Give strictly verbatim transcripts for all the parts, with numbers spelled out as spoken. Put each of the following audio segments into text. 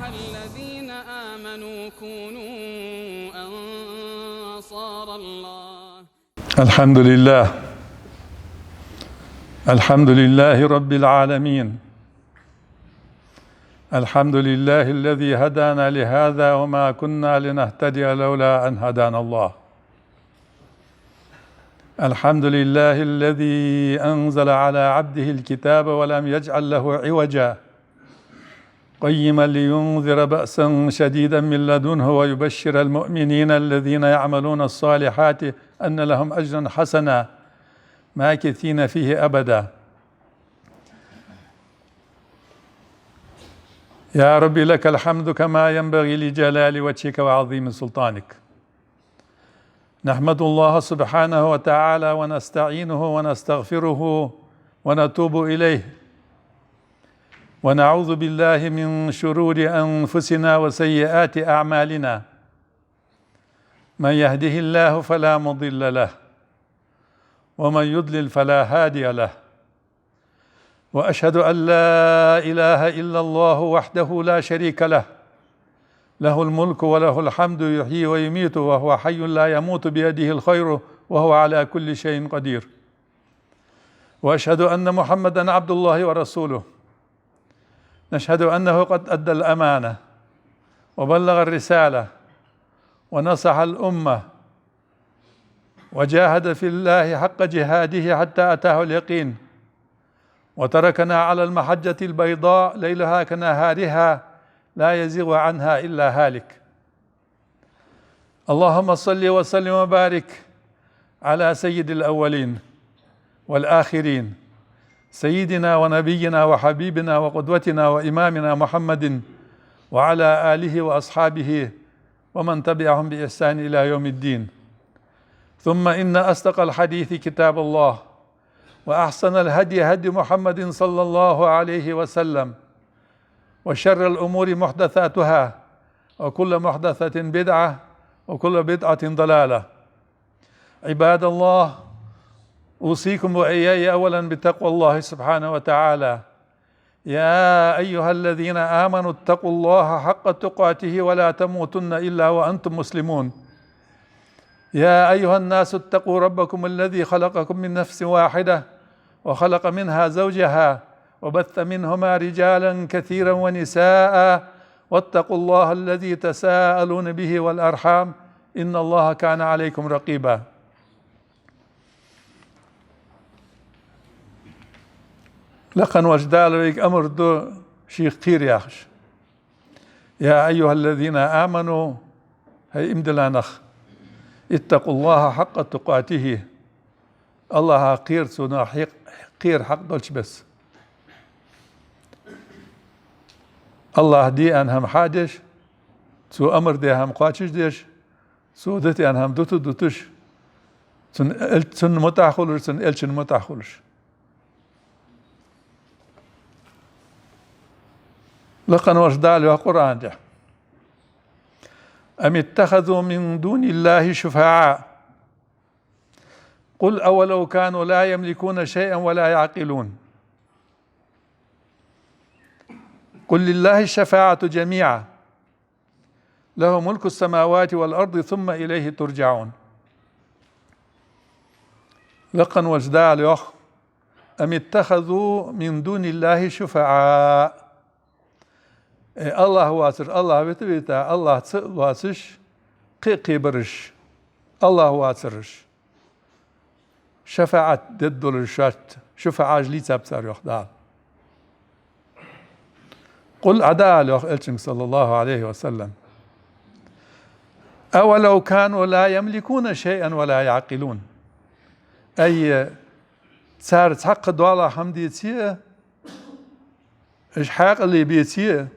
الذين آمنوا كونوا أنصار الله. الحمد لله. الحمد لله رب العالمين. الحمد لله الذي هدانا لهذا وما كنا لنهتدي لولا أن هدانا الله. الحمد لله الذي أنزل على عبده الكتاب ولم يجعل له عوجا قيما لينذر بأسا شديدا من لدنه ويبشر المؤمنين الذين يعملون الصالحات أن لهم أجرا حسنا ماكثين فيه أبدا. يا رب، لك الحمد كما ينبغي لجلال وجهك وعظيم سلطانك. نحمد الله سبحانه وتعالى ونستعينه ونستغفره ونتوب إليه، ونعوذ بالله من شرور أنفسنا وسيئات أعمالنا. من يهده الله فلا مضل له، ومن يضلل فلا هادي له. وأشهد أن لا إله إلا الله وحده لا شريك له، له الملك وله الحمد يحيي ويميت وهو حي لا يموت بيده الخير وهو على كل شيء قدير. وأشهد أن محمدا عبد الله ورسوله. نشهد أنه قد أدى الأمانة وبلغ الرسالة ونصح الأمة وجاهد في الله حق جهاده حتى أتاه اليقين، وتركنا على المحجة البيضاء ليلها كنهارها لا يزيغ عنها إلا هالك. اللهم صل وسلم وبارك على سيد الأولين والآخرين، سيدنا ونبينا وحبيبنا وقدوتنا وإمامنا محمد، وعلى آله وأصحابه ومن تبعهم بإحسان إلى يوم الدين. ثم إن أصدق الحديث كتاب الله، وأحسن الهدي هدي محمد صلى الله عليه وسلم، وشر الأمور محدثاتها، وكل محدثة بدعة، وكل بدعة ضلالة. عباد الله، أوصيكم وإياي أولا بتقوى الله سبحانه وتعالى. يا أيها الذين آمنوا اتقوا الله حق تقاته ولا تموتن إلا وأنتم مسلمون. يا أيها الناس اتقوا ربكم الذي خلقكم من نفس واحدة وخلق منها زوجها وبث منهما رجالا كثيرا ونساء واتقوا الله الذي تساءلون به والأرحام إن الله كان عليكم رقيبا. Лакха волча Дала вайга амар ду шийх кхера яхаш. يا أيها الذين آمنوا, хӀай иман дилла нах, اتقوا الله حق تقاته, АллахӀах кхера, цунах хьекх-, кхера хьакъ долча бесса. АллахӀа де аьнна хӀама хьадеш, цо амар даь хӀама кхоачашдеш, цо дита аьнна хӀама дута дуташ, цун эл-, цунна мутӀахьа хулаш, цун элчанна мутӀахьа хулаш. Лакха волча Дала йоах Къуръана тӀа: أم اتخذوا من دون الله شفعاء قل أولو كانوا لا يملكون شيئا ولا يعقلون قل لله الشفاعة جميعا له ملك السماوات والأرض ثم إليه ترجعون. Лакха волча Дала йоах: أم اتخذوا من دون الله شفعاء. Э, АллахӀ воацар, АллахӀ вита-вита, АллахӀ ца лоацаш, кхы а кхебараш, АллахӀ воацараш, шафаӀат дергдолаш шоашта шуфаӀаш лийцаб цар, йоах Дала. قل, Ӏа дӀаала, йоах Элчанга, صلى الله عليه وسلم: أولو كانوا لا يملكون شيئا ولا يعقلون. Ай, цар цхьаккха доалахьа хӀама деце а, уж хьаькъал беце а,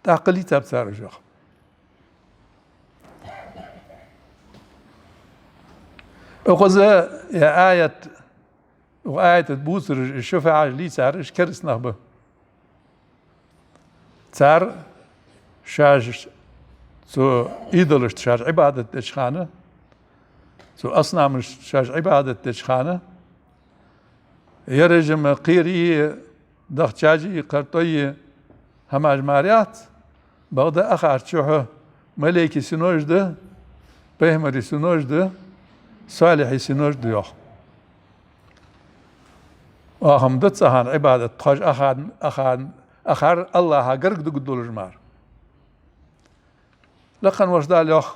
тӀаккха лийцаб цар уж, йоах. Укхаза ер аят, укх аята тӀа бувцараш, шуфаӀаш лийцараш кераста нах ба. Цар шоаш цу идолашта шоаш Ӏибадат деча хана, цу аснамашта шоаш Ӏибадат деча хана, ераш-м кхерий, дахчаш а, кхартӀой а, хӀамаш мара яц, бакъда ахарчухьа малейкий синош да, пайхамарий синош да, салихьий синош да йоах. Оаха-м да цхьан Ӏибадат тхоаш ахар, ахар, ахар Аллахӏа гарга дугдолаш мара. Лакханвош Дала йоах,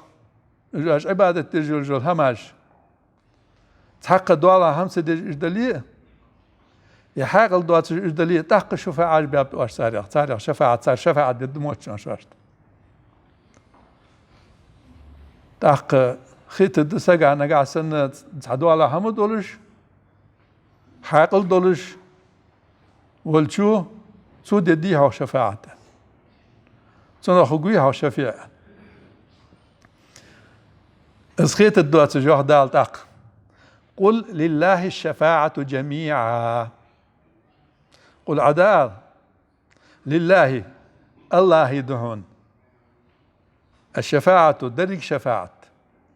уж оаш Ӏибадат деш йолаш йола хӀамаш цхьаккха дола хӀама ца деш уж дале а, е хьаькъал доацаш уж дале а, тӀаккха шуфаӀаш баьб оаш царех, царех шафаӀат, цар шафаӀат дергда мотт шоашта. ТӀаккха хетаргда сага нагахь санна цхьа дола хӀама долаш, хьаькъал долаш волчо, цо дергдий хьох шафаӀат. Цунах хургвий хьох шафиӀ. Из хетаргдоацаш йоах Дала тӀаккха: «قل لله الشفاعة جميعا». Къул, Ӏа ала: «لله», Аллахӏа да хьона. «الشفاعة», деррига шафаӀат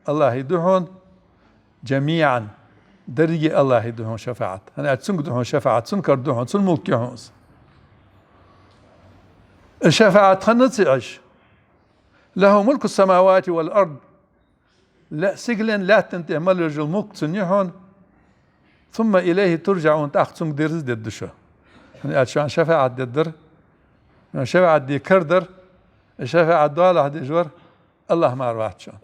Аллахӏа да хьона. «جميعا», деррига Аллахӏа да хьона шафаӀат. ХӀана аьлча цунга да хьона шафаӀат, цун кара да хьона, цун мулк я хьона из. Из шафаӀат хинна ца Ӏеш: «له ملك السماوات والأرض». Ла-, сигален лаьттан тӀа мел йола мулк цунна я хьона. «ثم إليه ترجعون», тӀаккха цунга дерза дергда шо. ХӀана аьлча шоана шафаӀат дергдар, шафаӀат де кара дар, шафаӀат доалахь деш вар Аллахӏ мара вац шоана.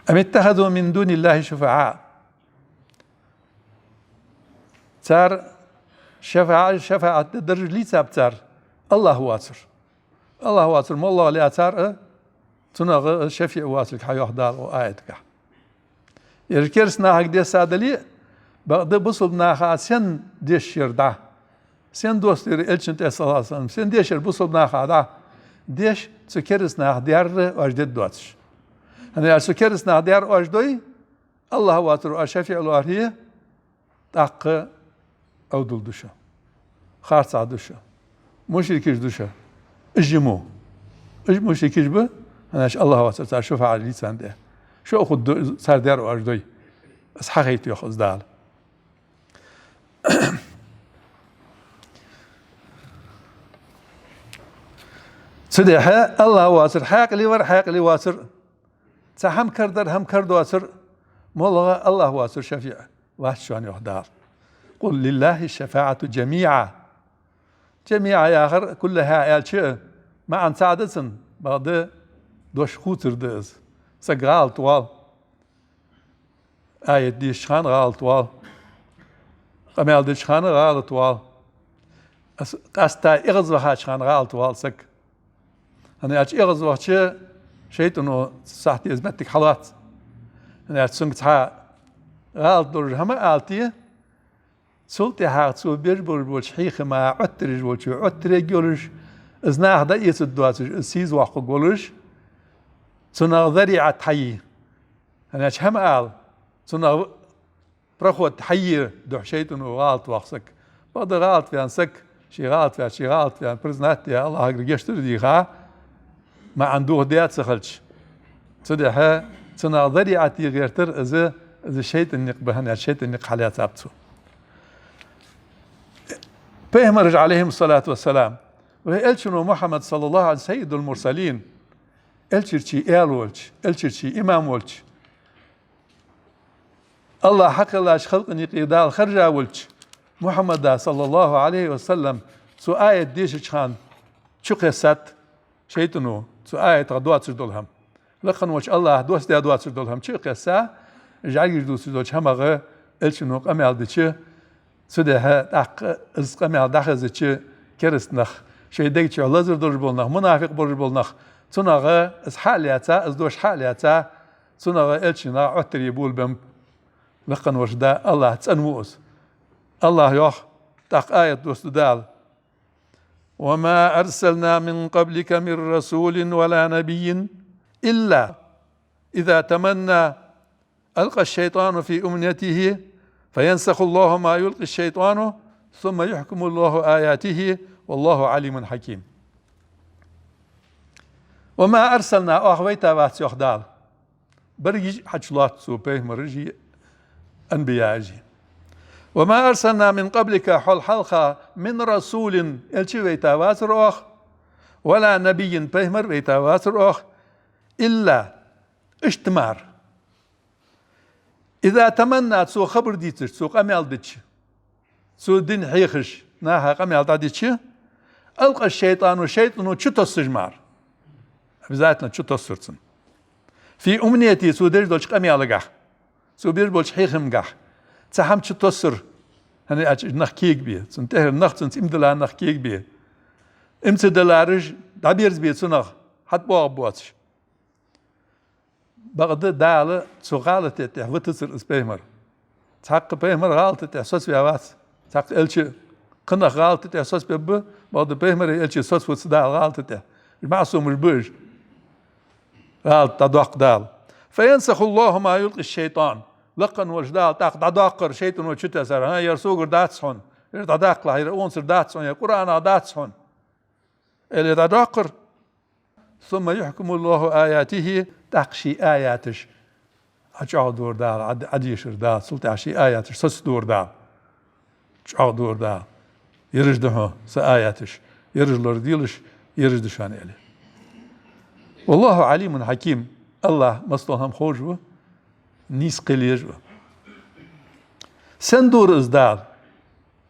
«أم اتخذوا من دون الله شفعاء». Цар шафаӀа-, шафаӀат дергдараш лийцаб цар Аллахӏ воацар. Аллахӏ воацар моллагӀа лаьцар а, цунах а шафиӀ воацилга хьайоах Дала укх аятагахь. Ераш кераста нахага десса дале а, бакъда бусалба наха сенна деш яр дӀа, сенна доссадаьр Элчана тӀа, саллаллахӀу Ӏалайхи ва саллам, сенна деш яр бусалба наха дӀа, деш цу кераста наха даьр оаш дергдоацаш. ХӀана аьлча цу кераста наха даьр оаш дой, Аллахӏ воацар оаш шафиӀ лоархӀе, тӀаккха Ӏовдал да шо, харцахьа да шо, мушрикаш да шо. Уж мо, уж мушрикаш ба, хӀана аьлча Аллахӏ воацар цар шафаӀат лийцандаь. Шо а хургда цар даьр оаш дой. Из хьахайт йоах из Дала. Цудухьа Аллахӏ воацар хьаькъале вар, хьаькъале воацар, цхьа хӀама кара дар, хӀама кара доацар, моллагӀа Аллахӏ воацар шафиӀ вац шоана йоах Дала. «قل لله الشفاعة جميعا». «جميعا» яхар, «كلها» аьлча а, маӀан цхьа да цун, бакъда дош хувцар да из. Саг гӀалат воал. Аят дешача хана гӀалат воал. Къамаьл деча хана гӀалат воал. Ас-, къаьстта эгӀазвахача хана гӀалат воал саг. ХӀана аьлча эгӀазвахача шайтӀано сахьте из моттиг хьалоац. ХӀана аьлча цунга цхьа гӀалат долаш хӀама алате, цул тӀехьагӀа цо беш болаш болча хьехама Ӏоттараш волчо Ӏоттарег йолаш, из наха дӀаэцаргдоацаш, из сийсаз воаккхаргволаш, цунах зариӀат хьае. ХӀана аьлча хӀама ала, цунах проход хьае духьа шайтӀано гӀалат воаккх саг. Бакъда гӀалат ваьнна саг, ше гӀалат ваьча, ше гӀалат ваьнна признать даь, Аллахӏагара гешт дар дийха, маӀан дохадаь ца хилча. Цудухьа цунах зариӀат е гӀертар из, из шайтӀан никъ ба, хӀана аьлча шайтӀан никъ хьалаьцаб цо. Пайхамараш, Ӏалайхиму ссалату вассалам, вай Элчано Мухьаммад, саллаллахӀу Ӏалайхи, саййидул мурсалин, Элчарчий аьла волча, Элчарчий имам волча, Аллахӏ хьакхеллача халкъа юкъе Дала хержа волча Мухьаммада, саллаллахӀу Ӏалайхи ва саллам, цо аят дешача хана чукхессад шайтӀано цу аятах доацаш дола хӀама. Лакханвола Аллахӏ доссадаь доацаш дола хӀама чукхесса, жӀаргаш дувцаш долча хӀамах Элчано къамаьл дича, цудухьа тӀаккха из къамаьл дӀахезача кераста нах, шоай дег чу лазар долаш бола нах, мунафикъ болаш бола нах, цунах из хьа а лаьца, из дош хьа а лаьца, цунах Элчанах Ӏоттаре болабеннаб. Лакханвола Аллахӏ цӀенву из. Аллахӏ йоах, тӀаккха аят доссаду Дала: «وما أرسلنا من قبلك من رسول ولا نبي إلا إذا تمنى ألقى الشيطان في أمنيته فينسخ الله ما يلقي الشيطان ثم يحكم الله آياته والله عليم حكيم». «وما أرسلنا», оаха вайта вац, йоах Дала. Берригаш хьачулоац цо, пайхамараши анбияаши. وما أرسلنا من قبلك хьол хьалха من رسول элча вайта вацар оаха, ولا نبي пайхамар вайта вацар оаха, إلا иштта мара. إذا تمنى цо хабар дийцача, цо къамаьл дича, цо дин хьехаш, наха къамаьл дӀадича, ألقى الشيطان шайтӀано чутоссаш мара. Обязательно чутоссар цунна. في أمنيته цо деш долча къамаьлагахь, цо беш болча хьехамгахь, цхьа хӀама чутоссар, хӀана аьлча нах кегабе, цунна тӀехьара нах, цунца иман дилла нах кегабе. Иман ца диллараш дӀаберзабе цунах, хьатӀабоагӀаргбоацаш. Бакъда Дала цу гӀалата тӀа витацар из пайхамар. Цхьаккха пайхамар гӀалата тӀа соцаваь вац. Цхьаккха элча кхы нах гӀалата тӀа соцабергба, бакъда пайхамари элчеи соцавац Дала гӀалата тӀа. Уж маӀсумаш ба уж. ГӀалат дӀадоаккх Дала. فينسخ الله ما يلقي الشيطان. Лакха волча Дала тӀаккха дӀадоаккхар шайтӀано чутессар. ХӀа, ер согара дац хьона, ер дӀадаккхалахь, ер унзара дац хьона, ер Къуръанах дац хьона. Или дӀадоаккхар. ثم يحكم الله آياته тӀаккха ший аяташ Ӏа чӀоагӀдора Дала, Ӏа, Ӏа дешар Дала, цул тӀехьа ший аяташ соцадора Дала. ЧӀоагӀдора Дала. Ераш да хьона са аяташ, ераш лораделаш, ераш да шоана, аьле. والله عليم حكيم. АллахӀ массадола хӀама ховш ва, нийса кхел еш ва. Сенна дора из Дала?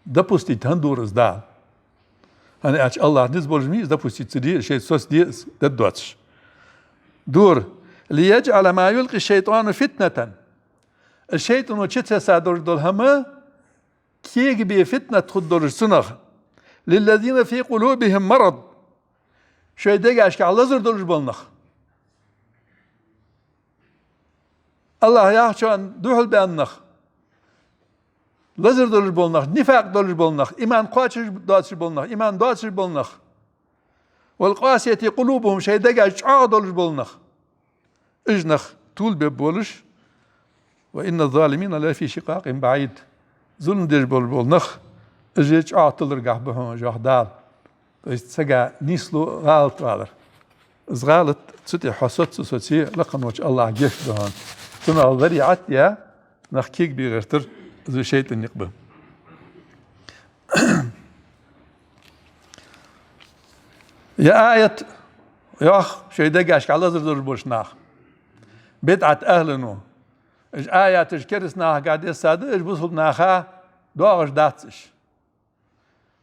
Допустить хӀана дора из Дала? ХӀана аьлча АллахӀа низ болаш ма йий из допустить ца де, шайтӀа соцаде из, дергдоацаш. Дора. ليجعل ما يلقي الشيطان فتنة. Из шайтӀано чутесса долаш дола хӀама кегабе, фитнат хургдолаш цунах. للذين في قلوبهم مرض. Шоай дегашкахь лазар долаш бола нах. АллахӀ яхачоа духьал баьнна нах. Лазар долаш бола нах, нифакъ долаш бола нах, иман кхоачаш доацаш бола нах, иман доацаш бола нах. والقاسية قلوبهم шоай дегаш чӀоагӀа долаш бола нах. Уж нах тилабергболаш. وإن الظالمين لفي شقاق بعيد. Зулам деш бола, бола нах, уж чӀоагӀа тиларгахь ба хьона, йоах Дала. То есть сага нийслу гӀалат валар. Из гӀалат цу тӀа хьо соц ца соце, лакха волча АллахӀа гешт да хьона. Цунах зариӀат я, нах кегабе гӀертар, из шайтӀан никъ ба. Ер аят йоах шоай дегашкахь лазар долаш болча наха. БидӀат ахӀлано. Уж аяташ кераста нахага дессад, уж бусалба наха доагӀаш дац уж.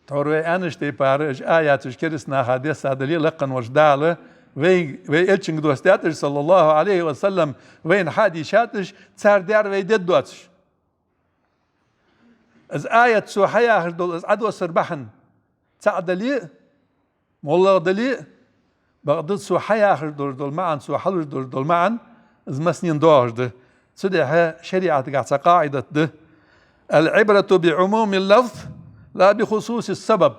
Тхьовра вай аьннача тайпара, уж аяташ кераста наха дессадале, лакха волча Дала вай, вай элчанга доссадаьд уж, صلى الله عليه وسلم, вайна хьадийшад уж, цар даьр вай дергдоацаш. Из аят цо хьаяхаш дола из Ӏодоссар бахьан цаӀ дале а, моллагӀа дале а, бакъда цо хьаяхаш долаш дола маӀан, цо хьалуш долаш дола маӀан, из массанена доагӀаш да. Цудухьа шариӀатагахь цхьа къаӀидат да: العبرة بعموم اللفظ لا بخصوص السبب.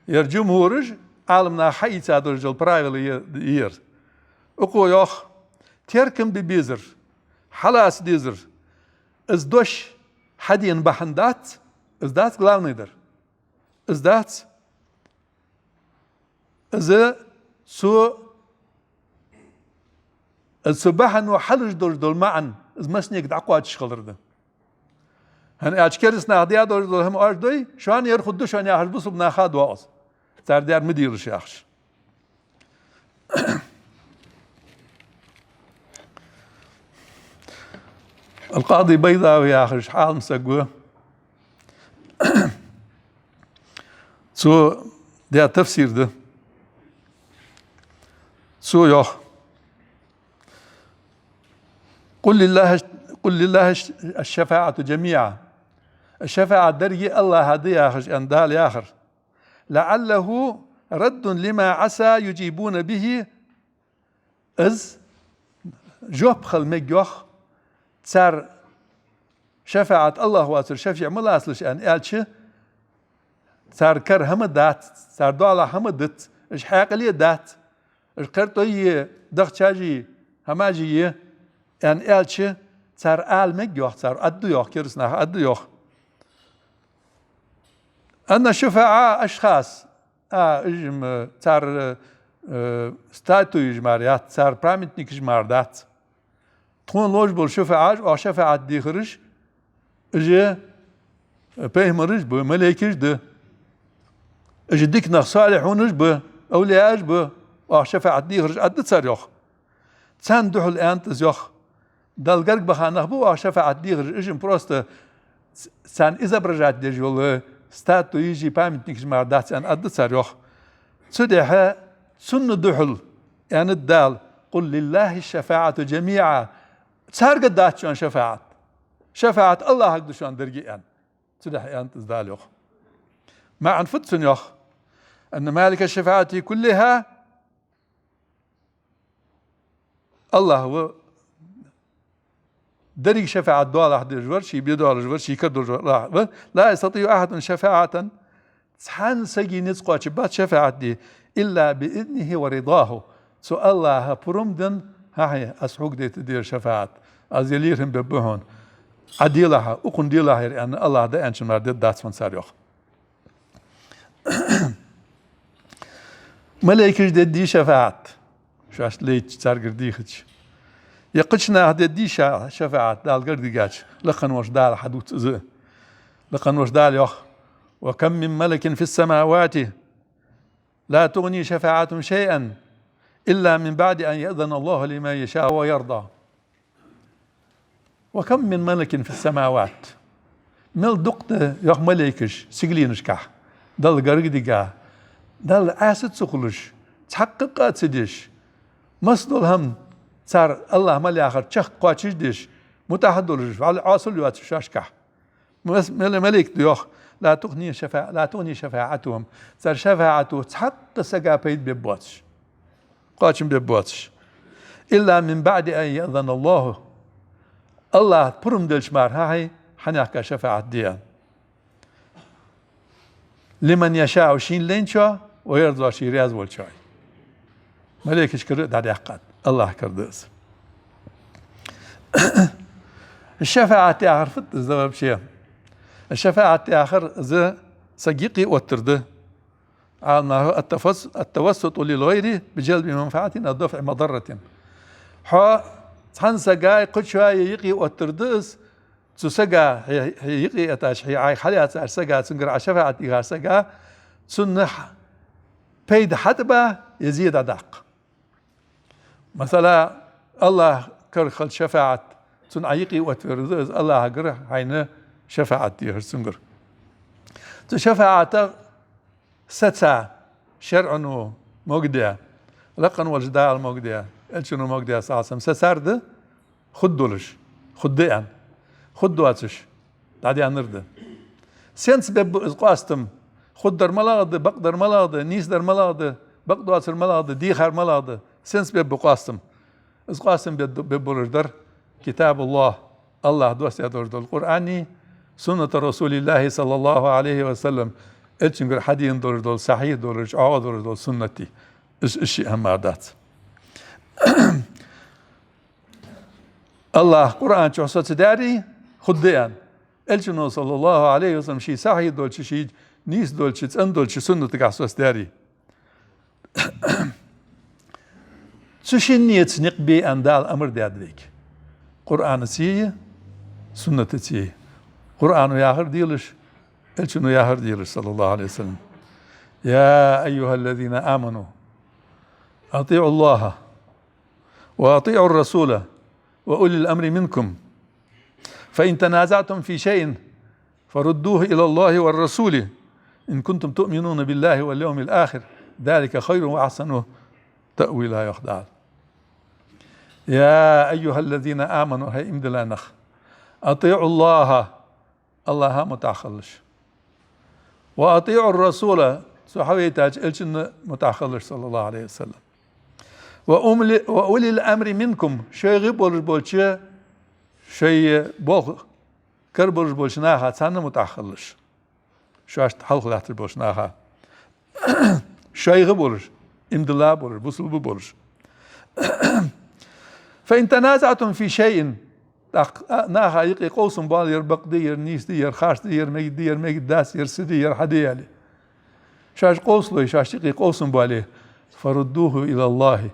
Ер джумхӀураш, Ӏаламнаха хьаийца долаш дола правило я ер. Укхо йоах, теркам бе безар, хьалаца дезар, из дош хьадена бахьан дац, из дац главный дар. Из дац. Из цу, из цу бахьано хьалуш долаш дола маӀан, из массанега дӀакхоачаш хилар да. ХӀана аьлча кераста наха даь долаш дола хӀама оаш дой, шоана ер хургда шоана яхаш, бусалба наха доагӀа из. Цар даьр ма делаш яхаш. Ал-Къади Байдави яхаш Ӏалам саг ва. Цо даь тафсир да. Цо йоах: قل لله، قل لله الشفاعة جميعا. ШафаӀат деррига АллахӀа да яхаш, аьнна, Дала яхар. لعله رد لما عسى يجيبون به. Из жоп хила мег, йоах, цар шафаӀат, АллахӀ воацар шафиӀ ма лацалаш, аьнна, аьлча, цар кара хӀама дац, цар доалахьа хӀама дац, уж хьаькъале дац, уж кхертӀой, дахчажий, хӀамажий, аьнна, аьлча, цар ала мег, йоах, цар аргда, йоах, кераста наха аргда, йоах. أن الشفعاء أشخاص. А, уж м-, цар, э, статуеш мара яц, цар памятникаш мара дац. Тхона ловш бола шафаӀаш, оаха шафаӀат дехараш, Уж пайхамараш ба, малейкаш да. Уж дика нах, салихьунаш ба, овлияаш ба, оаха шафаӀат дехараш Ӏадда цар, йоах. Царна духьал аьннад из, йоах. Далла гарга баха нах ба оаха шафаӀат дехараш, уж-м просто ц-, царна изображать деш йола статуи, памятникаш мара дац аьнна Ӏадда цар, йоах. Цудухьа цунна духьал аьннад Дала: «قل لله الشفاعة جميعا». Царга дац шоана шафаӀат. ШафаӀат АллахӀага да шоана деррига аьнна. Цудухьа аьннад из Дала, йоах. МаӀан фуд цун, йоах? «أن مالك الشفاعة كلها». АллахӀ ва деррига шафаӀат доалахьа дезаш вар, ший бе доалаш вар, ший кара долаш вар АллахӀ ва. «لا يستطيع أحد شفاعة». Цхьан сага низ кхоачаргбац шафаӀат де, «إلا بإذنه ورضاه». Цу АллахӀа пурам денна, хьахье, аз хьога дайта деза шафаӀат, аз е лерхӀам бергба хьона, Ӏа делахьа, укхунна делахьа ер аьнна, АллахӀа дӀааьнначун мара дергдац хьона цар, йоах. Малейкаша дергдий шафаӀат, шоашта лайча, царгара дийхача? Е кхыча наха дергдий ша-, шафаӀат, Далла гарга дигача? Лакха волча Дала хьадувц из. Лакха волча Дала йоах: «وكم من ملك في السماوات لا تغني شفاعتهم شيئا إلا من بعد أن يأذن الله لمن يشاء ويرضى». «وكم من ملك في السماوات». Мел дукха да, йоах, малейкаш сигаленашкахь, Далла гарга дига, Далла Ӏаса ца хулаш, цхьаккха къа ца деш, массадола хӀама цар, АллахӀ мел яхар, чехка кхоачашдеш, мутӀахьа долаш, вӀалла Ӏосал йоацаш шоашкахь. Мас-, мел-, малейк да, йоах: «لا تغني شفا-، لا تغني شفاعتهم». Цар шафаӀато цхьаккха сага пайда бергбоацаш, кхоачам бергбоацаш. «إلا من بعد أن يأذن الله». АллахӀа пурам делча мара, хьахье, хьанехка шафаӀат де аьнна. «لمن يشاء», шийна лайначоа, «ويرضى», ше раьза волчоа. Малейкашкара а дӀадаьккхад, АллахӀа кара да из. ШафаӀат яхар фуд из вообще? ШафаӀат яхар из саг юкъе оттар да. Ӏаламнаха: «التفس-، التوسط للغير بجلب منفعة أو دفع مضرة». Хьо цхьан сага, кхычоа юкъе оттар да из, цу сага, хье, хье юкъе оттача, хье Ӏайха хьаллаьцача сага, цунгара Ӏа шафаӀат дийхача сага, цунна хьа-, пайда хьатӀаба е зе дӀадаккха. Масала, АллахӀа кара хилча шафаӀат, цунна Ӏа юкъе оттавар да из, АллахӀагара хьайна шафаӀат дехар цунгара. Цу шафаӀата саца шарӀо могадаь, лакха волча Дала могадаь, Элчано могадаь, صلى الله عليه وسلم, сацар да хургдолаш, хургда аьнна. Хургдоацаш дӀадаьннар да. Сенца бергба из къоастам? Хургдар малагӀа да, бакъдар малагӀа да, нийсдар малагӀа да, бакъдоацар малагӀа да, дехар малагӀа да? Сенца бергба къоастам? Из къоастам бе-, бергболаш дар Китабуллахь, АллахӀа доссадаь долаш дола Къуръани, сунната Расулиллахьи, صلى الله عليه وسلم, Элчангара хьадена долаш дола, сахьихь долаш, чӀоагӀа долаш дола суннати. Из, из ши хӀама дац. АллахӀа Къуръан чу соцадаьри, хургда аьнна. Элчано, صلى الله عليه وسلم, ший сахьихь долча, ший нийса долча, цӀена долча суннатагахь соцадаьри. Цу шиннеца никъ бе аьнна Дала амар даьд вайга. Къуръанацеи, суннатацеи. Къуръано яхар делаш, Элчано яхар делаш, صلى الله عليه وسلم. «يا أيها الذين آمنوا أطيعوا الله وأطيعوا الرسول وأولي الأمر منكم فإن تنازعتم في شيء فردوه إلى الله والرسول إن كنتم تؤمنون بالله واليوم الآخر ذلك خير وأحسن تأويلا», йоах Дала. «يا أيها الذين آمنوا», хӀай иман дилла нах, «أطيعوا الله», АллахӀа мутӀахьа хилалаш. «وأطيعوا الرسول», цо хьавайтача Элчанна мутӀахьа хилалаш, صلى الله عليه وسلم. «وأمل-، وأولي الأمر منكم», шоай гӀо болаш болча, шоай болх кара болаш болча наха, царна мутӀахьа хилалаш. Шоашта хьалха латташ болча наха. Шоай гӀо болаш, иман дилла болаш, бусалба болаш. «فإن تنازعتم في شيء», тӀаккха, а, наха юкъе къовсам боале, ер бакъ да, ер нийса да, ер харц да, ер мегаргда, ер мегаргдац, ер са да, ер хьа да аьле. Шоаш къовсалой, шоашта юкъе къовсам боале, «فردوه إلى الله»,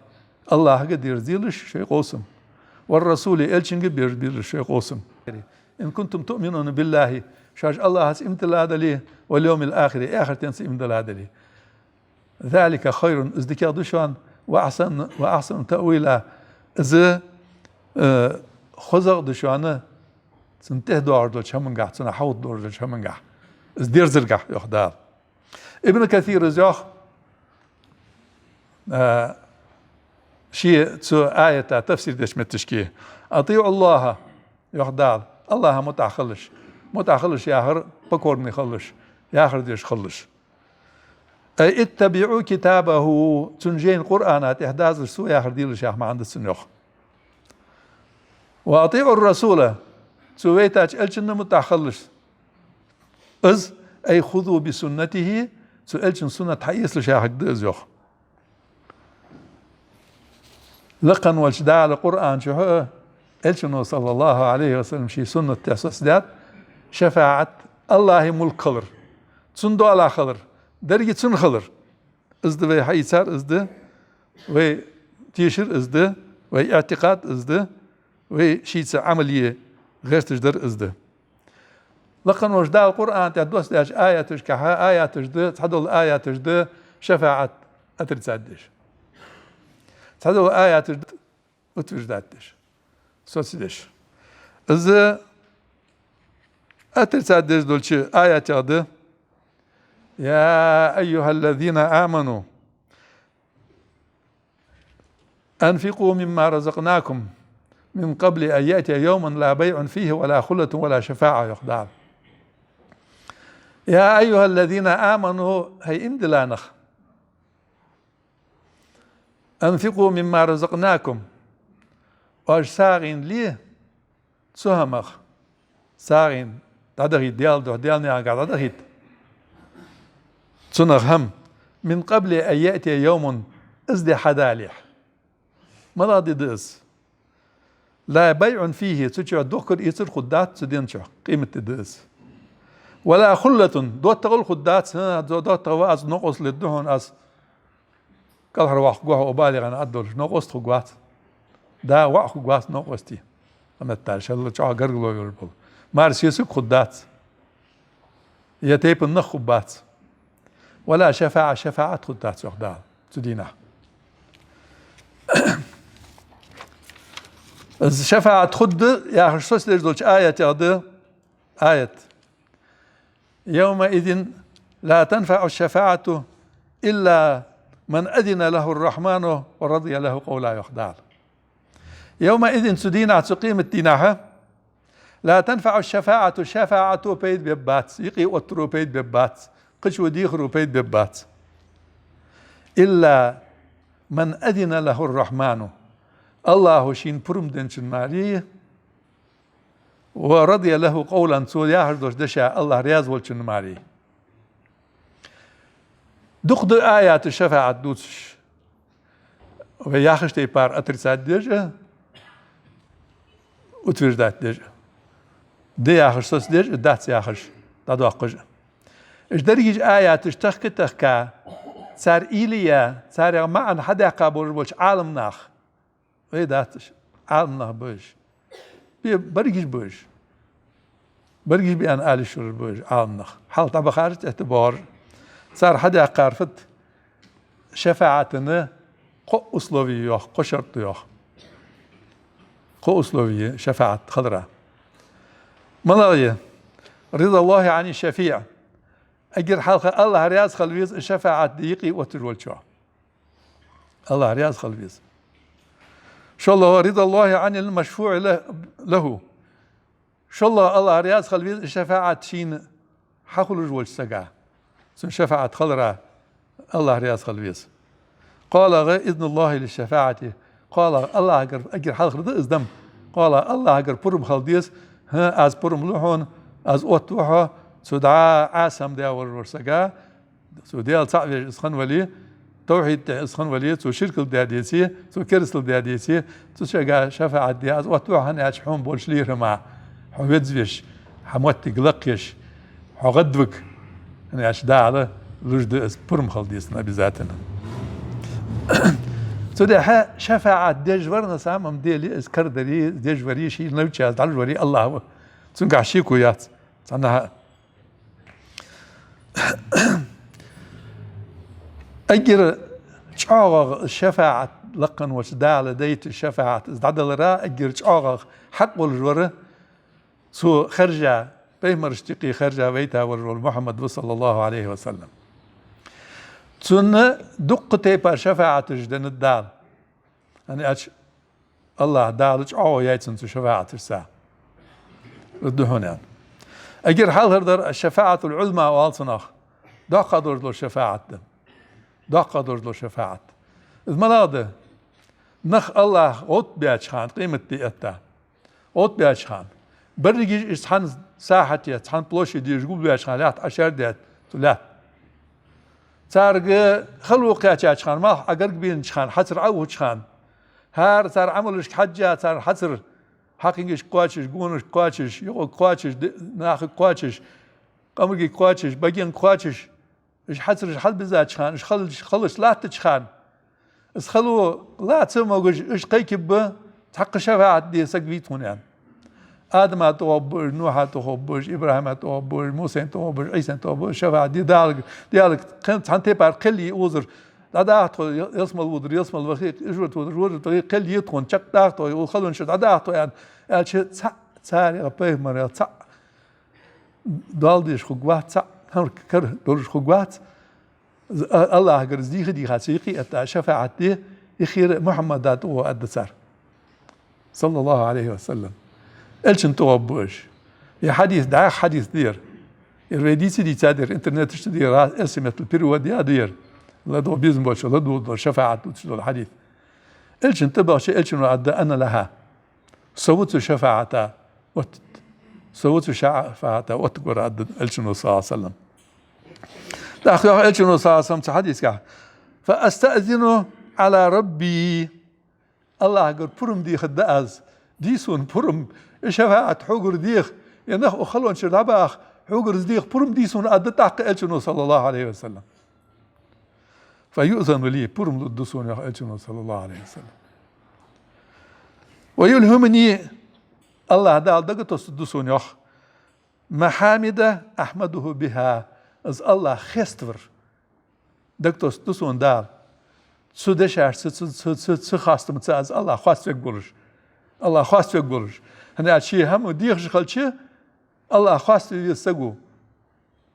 АллахӀага дерзаделаш шоай къовсам. «والرسول», Элчанга дерзаделаш шоай къовсам. إن كنتم تؤمنون بالله, шоаш АллахӀаца иман дилла дале, واليوم الآخر, аьхартаца иман дилла дале. ذلك خير, из дикагӀа да шоана, وأحسن, وأحسن تأويلا, из, э, хозагӀа да шоана, цунна тӀехьа доагӀаш долча хӀамангахьа, цунах хьалха доагӀаш долча хӀамангахьа, из дерзаргахьа, йоах Дала. Ибн Касира из йоах, а, ший цу аята тафсир деча метташка: أطيعوا الله, йоах Дала, АллахӀа мутӀахьа хилалаш. МутӀахьа хилалаш яхар покорный хилалаш, яхар деш хилалаш. أي اتبعوا كتابه, цун жайна Къуръана тӀехьа дазалаш, цо яхар делаш яха маӀан да цун, йоах. وأطيعوا الرسول, цо вайтача элчанна мутӀахьа хилалаш. Из, أي خذوا بسنته, цу элчан суннат хьаэцалаш яхилга да из, йоах. Лакха волча Дала Къуръан чу а, элчано, صلى الله عليه وسلم, ший суннат тӀа соцадаьд шафаӀат, АллахӀа мулк хилар, цун доалахьа хилар, деррига цун хилар. Из да вай хьаийцар, из да вай тешар, из да вай иӀтикъад, из да вай шийца Ӏамал е гӀерташ дар, из да. Лакха волча Дала Къуръан тӀа доссадаьча аяташкахьа, аяташ да, цхьадола аяташ да шафаӀат отрицать деш. Цхьадола аяташ да утверждать деш, соцадеш. Из отрицать деш долча аятех да: يا أيها الذين آمنوا أنفقوا مما رزقناكم من قبل أن يأتي يوم لا بيع فيه ولا خلة ولا شفاعة, йоах Дала. يا أيها الذين آمنوا, хӀай иман дилла нах, أنفقوا مما رزقناكم, оаш сагӀийна ле цу хӀамах, сагӀийна дӀадахийта, Даьла духьа, Даьла наькъа дӀадахийта цунах хӀама, من قبل أن يأتي يوم, из ди хьадалехьа. МалагӀа ди да из? لا بيع فيه, цу чу дохкар-эцар хургдац цу ден чу, къематди да из. ولا خلة, доттагӀал хургдац, хӀа, до-, доттагӀа ва аз, новкъост лургда хьона аз, кӀалхарваккха гохьа о балигӀана ад долаш, новкъост хургвац. Да, воӀ хургвац новкъосте. Амма тӀа шалла чӀоагӀа гаргало йолаш бола. Мара сесаг хургдац. Е тайпан нах хургбац. ولا شفاعة, шафаӀат хургдац, йоах Дала, цу дийнахьа. Из шафаӀат хургда яхаш соцадеш долча аятех да аят: يومئذ لا تنفع الشفاعة إلا من أذن له الرحمن ورضي له قولا, йоах Дала. يومئذ, цу дийнахьа, цу къематдийнахьа, لا تنفع الشفاعة, шафаӀато пайда бергбац, юкъе оттаро пайда бергбац, кхычо дехаро пайда бергбац. إلا من أذن له الرحمن, АллахӀо шийна пурам денначун мара, ورضي له قولا, цо яхаш долча деша АллахӀ раьза волчун мара. Дукха да аяташ шафаӀат дувцаш. Вай яхача тайпара отрицать деш а, утверждать деш а. Да яхаш соцадеш а, дац яхаш дӀадоаккхаш а. Уж дерригаш аяташ тахка-тахка, цар уйла яь, царех маӀан хьадаьккха болаш болча Ӏаламнаха, вай дац уж, Ӏаламнах ба уж. Бе-, берригаш ба уж. Берригаш ба аьнна ала йиш йолаш ба уж Ӏаламнах. Хьалха дӀабахараш, тӀехьа тӀабоагӀараш. Цар хьадаьккхар фуд? ШафаӀата кхо условие йоах, кхо шарт да йоах. Кхо условие шафаӀат хилара. МалагӀа я? رضا الله عن الشفيع. Эггара хьалха АллахӀ раьза хила веза шафаӀат де юкъе отташ волчоа. АллахӀ раьза хила веза. ШоллагӀа, رضا الله عن المشفوع له. ШоллагӀа, АллахӀ раьза хила веза шафаӀат шийна хьахулаш волча сага. Цун шафаӀат хилара АллахӀ раьза хила веза. КхоалагӀа, إذن الله للشفاعة. КхоалагӀа, АллахӀагара, эггара хьалхара да из дам. КхоалагӀа, АллахӀагара пурам хила деза, хӀа, аз пурам лу хьона, аз оттаву хьо, цу дӀа Ӏаса хӀама даь волаш волча сага, цу Даьла цаӀ веш из хинна вале, тавхьид тӀа из хинна вале, цо ширкал даь деце, цо керастал даь деце, цу сага шафаӀат де, аз оттаву хьо, хӀана аьлча хьона болаш лерхӀама, хьо веза веш, хьа моттиг лакхъеш, хьо гӀадвиг, хӀана аьлча Дала луш да из, пурам хила деза цун обязательно. Цудухьа шафаӀат деш вар на самом деле, из карадари, деш вари, ший ловча аз дӀалуш вари АллахӀ ва. Цунгахь шеко яц. Цхьаннахьа эггара чӀоагӀагӀа шафаӀат, лакха волча Дала дайта шафаӀат, из дӀадалара эггара чӀоагӀагӀа хьакъ волаш вар, цо хержа, пайхамарашта юкъе хержа вайта волаш вола Мухьаммад ва, саллаллахӀу Ӏалайхи ва саллам. Цунна дуккха тайпара шафаӀаташ деннад Дала. ХӀана аьлча АллахӀ Дала чӀоагӀо яьй цунна цу шафаӀаташца. Из да хьона аьнна. Эггара хьалхара дар аш-шафаӀатул Ӏузма оал цунах. Доккха долаш дола шафаӀат да. Доккха долаш дола шафаӀат. Из малагӀа да? Нах АллахӀ гӀовттабаьча хана, къематди этта гӀовттабаьча хана, берригаш уж цхьан сахьате, цхьан площаде уж гулбаьча хана, лаьтта Ӏошаьрдаьд цу лаьтта. Царга хало кхаьчача хана, малх Ӏогаргабенача хана, хьацар Ӏоухача хана, хӀара цар Ӏамалашка хьежжа, цар хьацар, хьакхингашка кхоачаш, гонашка кхоачаш, юкъага кхоачаш, ди-, нахага кхоачаш, къамаргага кхоачаш, багенга кхоачаш, уж хьацараш хьалбизача хана, уж халаш, халаш латтача хана, из хало лаца а могаш, уж кхайкаб, цхьаккха шафаӀат де саг вий тхона аьнна. Адама тӀагӀоргба уж, Нухьа тӀагӀоргба уж, ИбрахӀима тӀагӀоргба уж, Мусайна тӀагӀоргба уж, Ӏийсайна тӀагӀоргба уж, шафаӀат де Далла, Далла кхел-, цхьан тайпара кхел е укхазара, дӀадаха тхо, ялсмала водар ялсмала вахе, ижварт водар ижварт вахе, кхел е тхона, чакхдоаха тхо, укх халончура дӀадаха тхо аьнна, аьлча цхьа царех, пайхамарех цхьа доал деш хургвац, цхьа хӀамарга кара долаш хургвац, а-, АллахӀагара из дийха-дийха ца юкъе этта шафаӀат де, юххера Мухьаммада тӀагӀо аргда цар. СаллаллахӀу Ӏалайхи ва саллам. Элчана тӀагӀоргба уж. Ер хьадис дӀаьха хьадис да ер. Ер вай дийца а дийцад ер, интернета чу да ер, элсаметтал перевод яь да ер. ЛадувгӀа безам болчо ладувгӀа дола шафаӀат дувцаш дола хьадис. Элчана тӀабахача, Элчано аргда: «أنا لها». Со ва цу шафаӀата оттаргдар. Со ва цу шафаӀата оттаргвар, аргда Элчано, саллаллахӀу Ӏалайхи ва саллам. ТӀаккха йоах Элчано, саллаллахӀу Ӏалайхи ва саллам, цу хьадисагахь: «فأستأذن على ربي». АллахӀагара пурам дехаргда аз. Де сона пурам, из шафаӀат хьогара деха, е нах укх халончура дӀабаха хьогара из деха пурам де сона, аргда тӀаккха Элчано, саллаллахӀу Ӏалайхи ва саллам. «فيؤذن لي», пурам лургда сона, йоах Элчано, саллаллахӀу Ӏалайхи ва саллам. «ويلهمني», АллахӀ Дала дагатоссаргда сона, йоах, «محامد أحمده بها», из АллахӀ хеставар дагатоссаргда сона Дала. Цу дешашца, цу, цу, цу, цу хастамца из АллахӀ хоаставергволаш. АллахӀ хоаставергволаш. ХӀана аьлча ший хӀама дехаш хилча, АллахӀ хоаставе веза саго.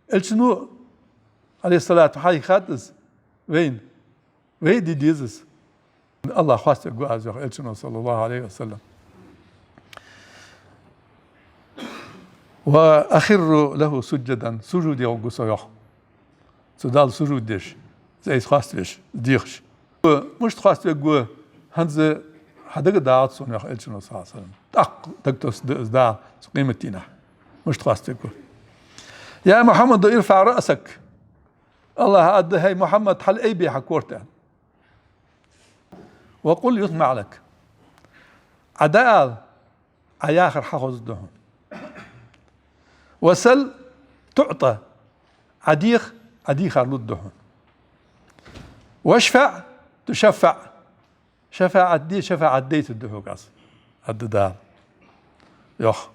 Элчано, Ӏалайхи ссалату, хьайхад из вайна. Вай а де деза из. АллахӀ хоаставергва аз, йоах Элчано, саллаллахӀу Ӏалайхи ва саллам. «وأخر له سجدا», сужуде гӀоргва со, йоах. Цу Далла сужуд деш, из айса хоаставеш, дехаш. Мишта хоаставергва, хӀанз хьа дага дагӀац сона, йоах Элчано, саллаллахӀу Ӏалайхи ва саллам. ТӀаккха дагатоссаргда из Дала цу къематдийнахьа. Мишта хоаставергва? «يا محمد ارفع رأسك». АллахӀа аргда: «ХӀай Мухьаммад, хьалъайбе хьа корта», аьнна. «وقل يسمع لك». Ӏа дӀаала, Ӏа яхар хьахозаргда хьона. «وسل تعط», Ӏа деха, Ӏа дийхар лургда хьона. «واشفع تشفع», шафаӀат де, шафаӀат дайтаргда хьога аз, аргда Дала. Йоах.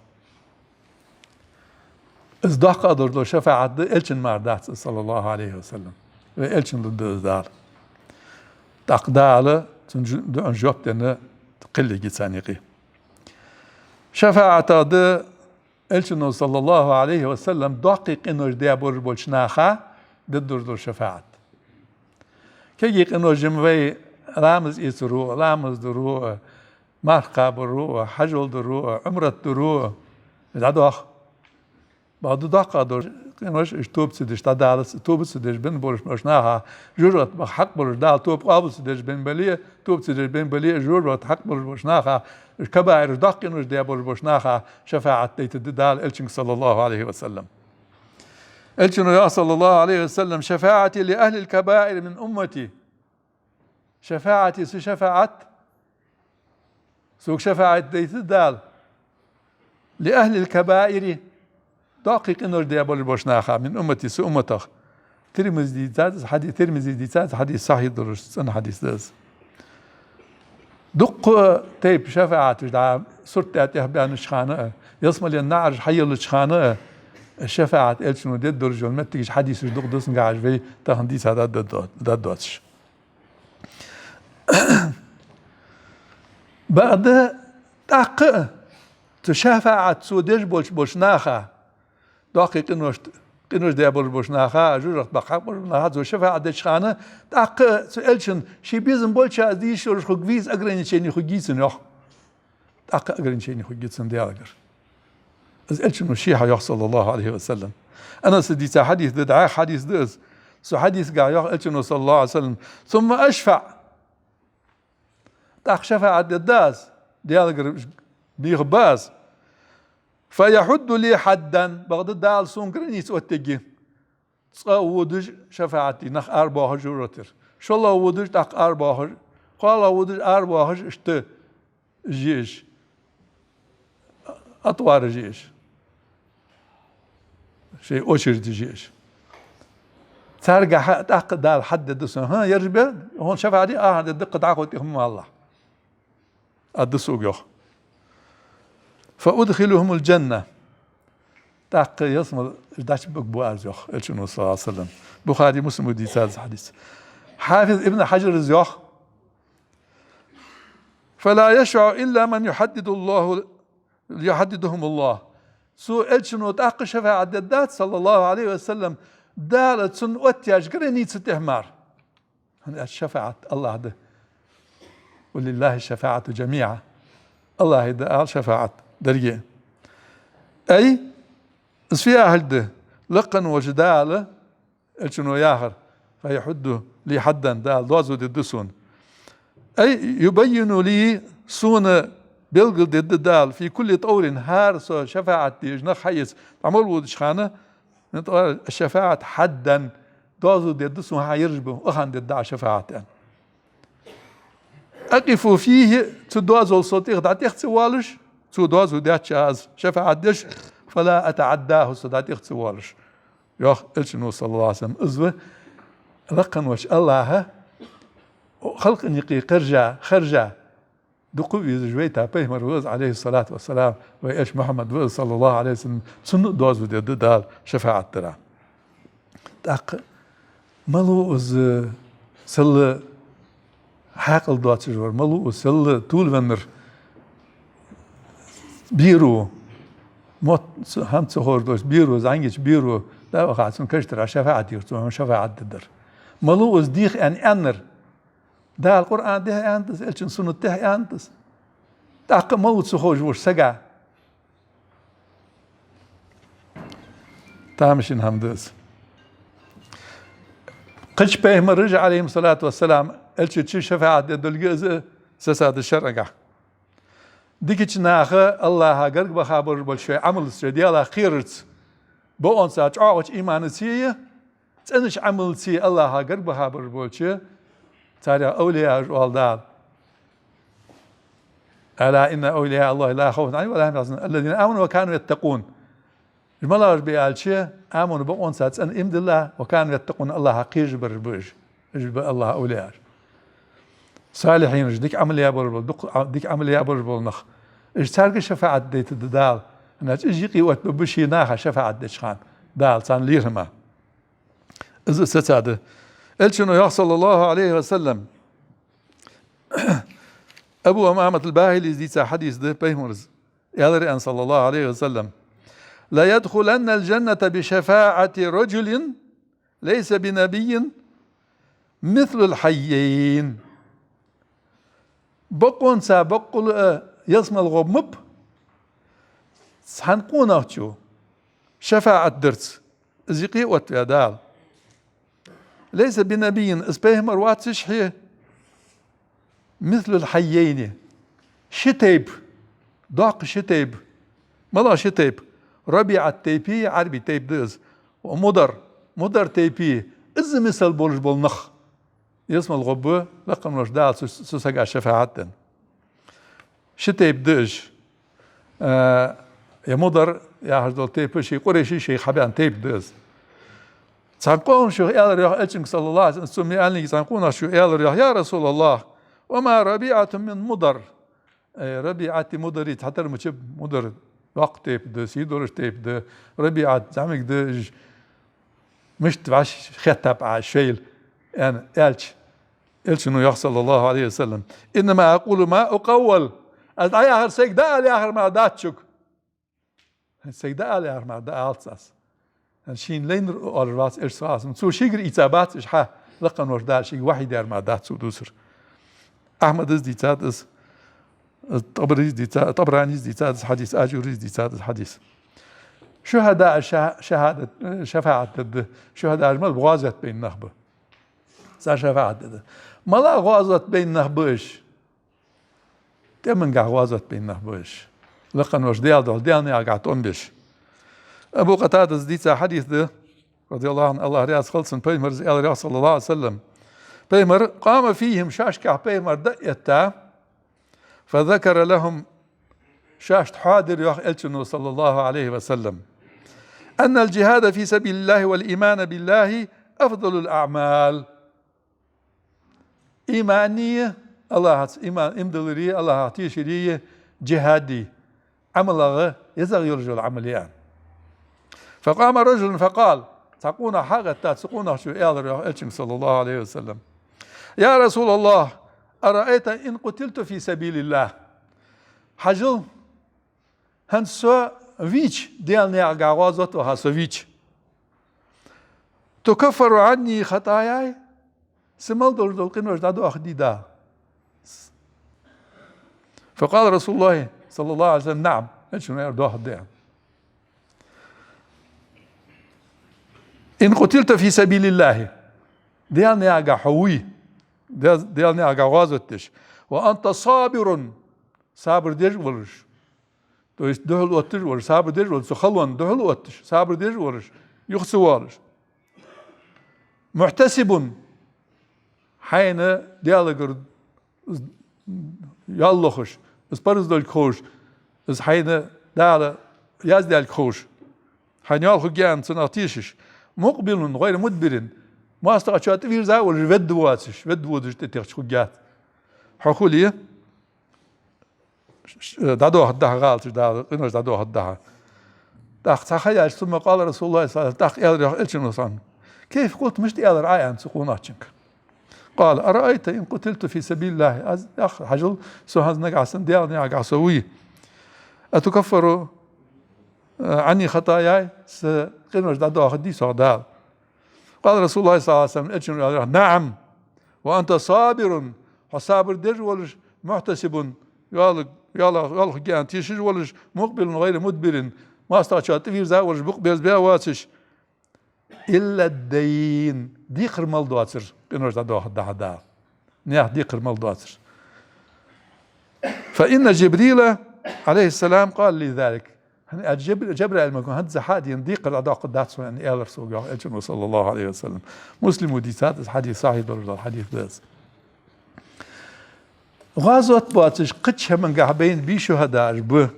Из доккха а долаш дола шафаӀат да, Элчана мара дац из, саллаллахӀу Ӏалайхи ва саллам. Вай Элчана лургда из Дала. ТӀаккха Дала цун жу-, дуӀан жоп денна кхел йига царна юкъе. ШафаӀатах да Элчано, саллаллахӀу Ӏалайхи ва саллам, доккхий къинош даь болаш болча наха дергдолаш дола шафаӀат. Кегий къинош-м вай ламаз эцаро а, ламаз даро а, марха кхабаро а, хьажол даро а, Ӏумрат даро а, дӀадоах. Бакъда доккха долаш къинош, уж тоба ца деш дӀадалац, тоба ца деш бенна болаш болча наха жожагӀате баха хьакъ болаш, Дала тоба къоабал ца деш бенна бале а, тоба ца деш бенна бале а, жожагӀате хьакъ болаш болча наха, уж кабаираш, доккхий къинош даь болаш болча наха шафаӀат дайтаргда Дала Элчанга, саллаллахӀу Ӏалайхи ва саллам. Элчано йоах, саллаллахӀу Ӏалайхи ва саллам: «شفاعتي لأهل الكبائر من أمتي». ШафаӀати, са шафаӀат, сога шафаӀат дайтаргда Дала, «لأهل الكبائر», доккхий къинош даь болаш болча наха, «من أمتي», са умматах. Тирмизе дийцад из хьади-, Тирмизе дийцад из хьадис, сахьихь долаш цӀена хьадис да из. Дуккха тайпа шафаӀаташ дӀа сурт тӀа тӀехбаьннача хана а, Ялсмален наӀараш хьайиллача хана а шафаӀат Элчано дергдолаш йола моттигаш, хьадисаш дукха да цунгахьа, уж вай тахан дийца дӀа-, дӀа-, дӀадоацаш. Бакъда тӀаккха а цу шафаӀат цо деш болча, болча наха, доккхий къинош, къинош даь болаш болча наха, жожагӀате баккха хьакъ болаш болча наха цо шафаӀат деча хана, тӀаккха а цу Элчан ший безам болча из де йиш йолаш хургвий, из ограничени хургьяц цунна, йоах. ТӀаккха ограничени хургьяц цунна Даьлагара. Из Элчано ший хьа йоах, صلى الله عليه وسلم. Анаса дийца хьадис да, дӀаьха хьадис да из. Цу хьадисагахьа йоах Элчано, صلى الله عليه وسلم: «ثم أشفع». ТӀаккха шафаӀат дергда аз, Даьлагара бийха ба аз. «فيحد لي حدا», бакъда Дала сона граница оттаергья. Цкъа водаш шафаӀат де, нах арабоахаш жожагӀатера. ШоллагӀа водаш тӀаккха арабоахаш, кхоалагӀа водаш арабоахаш, иштта жи уж. Атвар жи уж. Шоай очередь жи уж. Царгахьа тӀаккха Дала хьаддергда сона: «ХӀа, ераш ба, хьона шафаӀат де, ахьа дергда, кхы дӀахо тӀехьа ма валалахь», — аргда сога, йоах. «فأدخلهم الجنة». ТӀаккха ялсмале дӀачубугаргба аз, йоах Элчано, صلى الله عليه وسلم. Бухари, Муслима дийцад из хьадис. Хьафиз Ибн Хьаджара йоах: «فلا يشفع إلا من يحدد الله، يحددهم الله». Цу Элчано тӀаккха шафаӀат дергдац, صلى الله عليه وسلم, Дала цунна оттаяьча граница тӀа мара. ХӀана аьлча шафаӀат АллахӀа да. «ولله الشفاعة جميعا». АллахӀа да ала шафаӀат деррига. Ай, из фу яхилга да? Лакха волча Дала, Элчано яхар: «فيحد لي حدا», Дала доазув дергда сона. Ай, «يبين لي», сона белгалдергда Дала, «في كل طور», хӀара со шафаӀат деш нах хьаэца дӀа мел водача хана, «من طوارئ الشفاعة حدا», доазув дергда сона, хьа ераш ба, укханна дергда Ӏа шафаӀат, аьнна. «أقف فيه», цу доазол со тӀех дӀатӀех ца воалаш, цо доазув дича аз шафаӀат деш, «فلا أتعداه», со дӀатӀех ца воалаш. Йоах Элчано, صلى الله عليه وسلم, из ва лакха волча АллахӀа халкъа юкъе кхержа, хержа, дукха везаш вайта пайхамар ва из, عليه الصلاة والسلام, вай Элча Мухьаммад ва из, صلى الله عليه وسلم, цунна а доазув дергда Дала шафаӀат дара. ТӀаккха малув из сел хьаькъал доацаш вар, малув из сел тувлавеннар? Бер ва, мотт, хӀама ца ховш долаш бер ва, зӀамигача бер ва, дӀаваха цун каш тӀара шафаӀат дергда цо, хьона шафаӀат дергдар. Малув из дийха аьнна аьннар? Дала Къуръан тӀа аьннад из, Элчан суннат тӀа аьннад из. ТӀаккха малув ца ховш волча сага? Тамашийна хӀама да из. Кхыча пайхамараша, عليهم الصلاة والسلام, Элчанна шафаӀат де долга из а сацад шарӀагахьа. Дикача наха АллахӀа гарга баха бараш болча шоай Ӏамалца, шоай Даьлах кхерарца, бокъонца, чӀоагӀача иманаца, цӀенача Ӏамалца АллахӀа гарга баха бараш болча, царех овлияаш оал Дала. «ألا إن أولياء الله لا خوف عليهم ولا هم يحزنون الذين آمنوا وكانوا يتقون». Уж малагӀаш ба аьлча, аману, бокъонца, цӀена иман дилла, «وكانوا يتقون», АллахӀах кхераш бараш ба уж. Уж ба АллахӀа овлияаш. Салихьинаш, дика Ӏамал яь бараш бола, дукха Ӏа-, дика Ӏамал яь бараш бола нах. Уж, царга шафаӀат дайтаргда Дала. ХӀана аьлча уж юкъе оттабергба ший наха шафаӀат деча хана Дала царна лерхӀам. Из а сацад. Элчано йоах, صلى الله عليه وسلم, Абу Умамат аль-БахӀилийс дийца хьадис да, пайхамара аьлар, аьнна, صلى الله عليه وسلم: «ليدخلن الجنة بشفاعة رجل ليس بنبي مثل الحيين». Бокъонца боккъала а ялсмале гӀоргбац цхьан къонахчо шафаӀат дарца, из юкъе оттаваь Дала. «ليس بنبي», из пайхамар вацаш хье, «مثل الحيين», ши тайпа, доккха ши тайпа. МалагӀа ши тайпа? РабиӀат тайпеи, Ӏарбий тайпа да из, ва Мудар, Мудар тайпеи, из мисал болаш бола нах ялсмале гӀоргба лакха волча Дала цу, цу сага шафаӀат денна. Ши тайпа да уж. Э, е Мудар яхаш дола тайпа, шоай къурайший шоайх хьабаьнна тайпа да из. Цхьан къонахчо аьлар йоах Элчанга, صلى الله عليه وسلم, цу миалниги цхьан къонахчо аьлар йоах: «يا رسول الله، وما ربيعة من مضر؟» Э, РабиӀати Мудари цхьатара мичаб, Мудар доккха тайпа да, сий долаш тайпа да, РабиӀат зӀамига да, уж мишта вӀаши хеттаб Ӏа шоайла, аьнна, аьлча, Элчано йоах, صلى الله عليه وسلم: «إنما أقول ما أقول». Аз дӀаяхар сайга дӀаала яхар мара дац шуга. Сайга дӀаала яхар мара дӀаалац аз. Шийна лайнар оалаш вац Элча, صلى الله عليه وسلم. Цо шийгара ийца бац уж хьа, лакха волча Дала шийга вахьи даьр мара дац цо дувцар. Ахьмада дийцад из, ТӀабарийс дийца-, ТӀабаранийс дийцад из хьадис, Ажурийс дийцад из хьадис. Шухьадааш ша-, шахьадат, шафаӀат дергда. Шухьадааш мала ба? ГӀазот байна нах ба. Цар шафаӀат дергда. Мала гӀазот байна нах ба уж? ТӀемагахьа гӀазот байна нах ба уж. Лакха волча Даьла духьа, Даьла наькъагахьа тӀом беш. Абу Къатадас дийца хьадис да, رضي الله عنه, АллахӀ раьза хилва цунна, пайхамара аьлар йоах, صلى الله عليه وسلم. Пайхамар: «قام فيهم», шоашкахьа пайхамар дӀа а этта, «فذكر لهم», шоашта хьоадир йоах Элчано, صلى الله عليه وسلم, «أن الجهاد في سبيل الله والإيمان بالله أفضل الأعمال». Имани, АллахӀаца иман, иман диллари, АллахӀах тешари, джихади Ӏамалагара езагӀа йолаш йола Ӏамал я. «فقام رجل فقال», цхьа къонах хьагӀетта, цу къонахчо аьлар йоах Элчанга, صلى الله عليه وسلم: «يا رسول الله، أرأيت إن قتلت في سبيل الله». Хьажал, хӀанз со вийча, Даьла наькъагахьа гӀазот ваха со вийча, «تكفر عني خطاياي», са мел долаш дола къинош дӀадоахаргдий Дала? «فقال رسول الله صلى الله عليه وسلم: نعم». Элчано аьлар: доахаргда. «إن قتلت في سبيل الله», Даьла наькъагахьа хьо вуй, Даьла, Даьла наькъагахьа гӀазот деш, «وأنت صابر», сабар деш а волаш, то есть духьал отташ а волаш, сабар деш а волаш, цу халонна духьал отташ, сабар деш а волаш, юха ца воалаш. «محتسب», хьайна Даьлагара из йоал лохаш, из парз долга ховш, из хьайна Дала яздаьлга ховш, хьайна йоал хургья аьнна цунах тешаш. «مقبل غير مدبر», моастагӀчоа тӀавийрза а волаш, ведда воацаш, ведда водаш тӀатехача хургьяц хьо хуле, ш-, ш-, дӀадоахаргда хьа гӀала, цу Дала къинош дӀадоахаргда хьа. ТӀаккха цхьа ха яьлча, «ثم قال رسول الله صلى الله عليه وسلم», тӀаккха аьлар йоах Элчано, صلى الله عليه وسلم: «كيف قلت», мишта аьлар Ӏа аьнна цу къонахчунга? «قال: أرأيت إن قتلت في سبيل الله». Аз, йоах, хьажал, со хӀанз нагахьа санна Даьла наькъагахьа со вуй, «أتكفر عني خطاياي», са къинош дӀадоахаргдий сох Дала? «قال رسول الله صلى الله عليه وسلم», Элчано аьлар йоах: «نعم، وأنت صابر», хьо сабар деш а волаш, «محتسب», йоал, йоал, йоал хургья аьнна тешаш а волаш, «مقبل غير مدبر», моастагӀчоа тӀавийрза а волаш, букъ берзабаь а воацаш, «إلا الدين», декхар мел доацар къинош дӀадоахаргда хьа Дала. Наьха декхар мел доацар. «فإن جبريل عليه السلام قال لي ذلك». ХӀана аьлча Джаб-, Джабраил малайко хӀанз хьа а дена декхар дӀадоаккхаргдац хьона аьнна аьлар сога, йоах Элчано, صلى الله عليه وسلم. Муслимо дийцад из хьадис, сахьихь долаш дола хьадис да из. ГӀазот боацаш кхыча хӀамангахьа байна бий шухьадааш ба.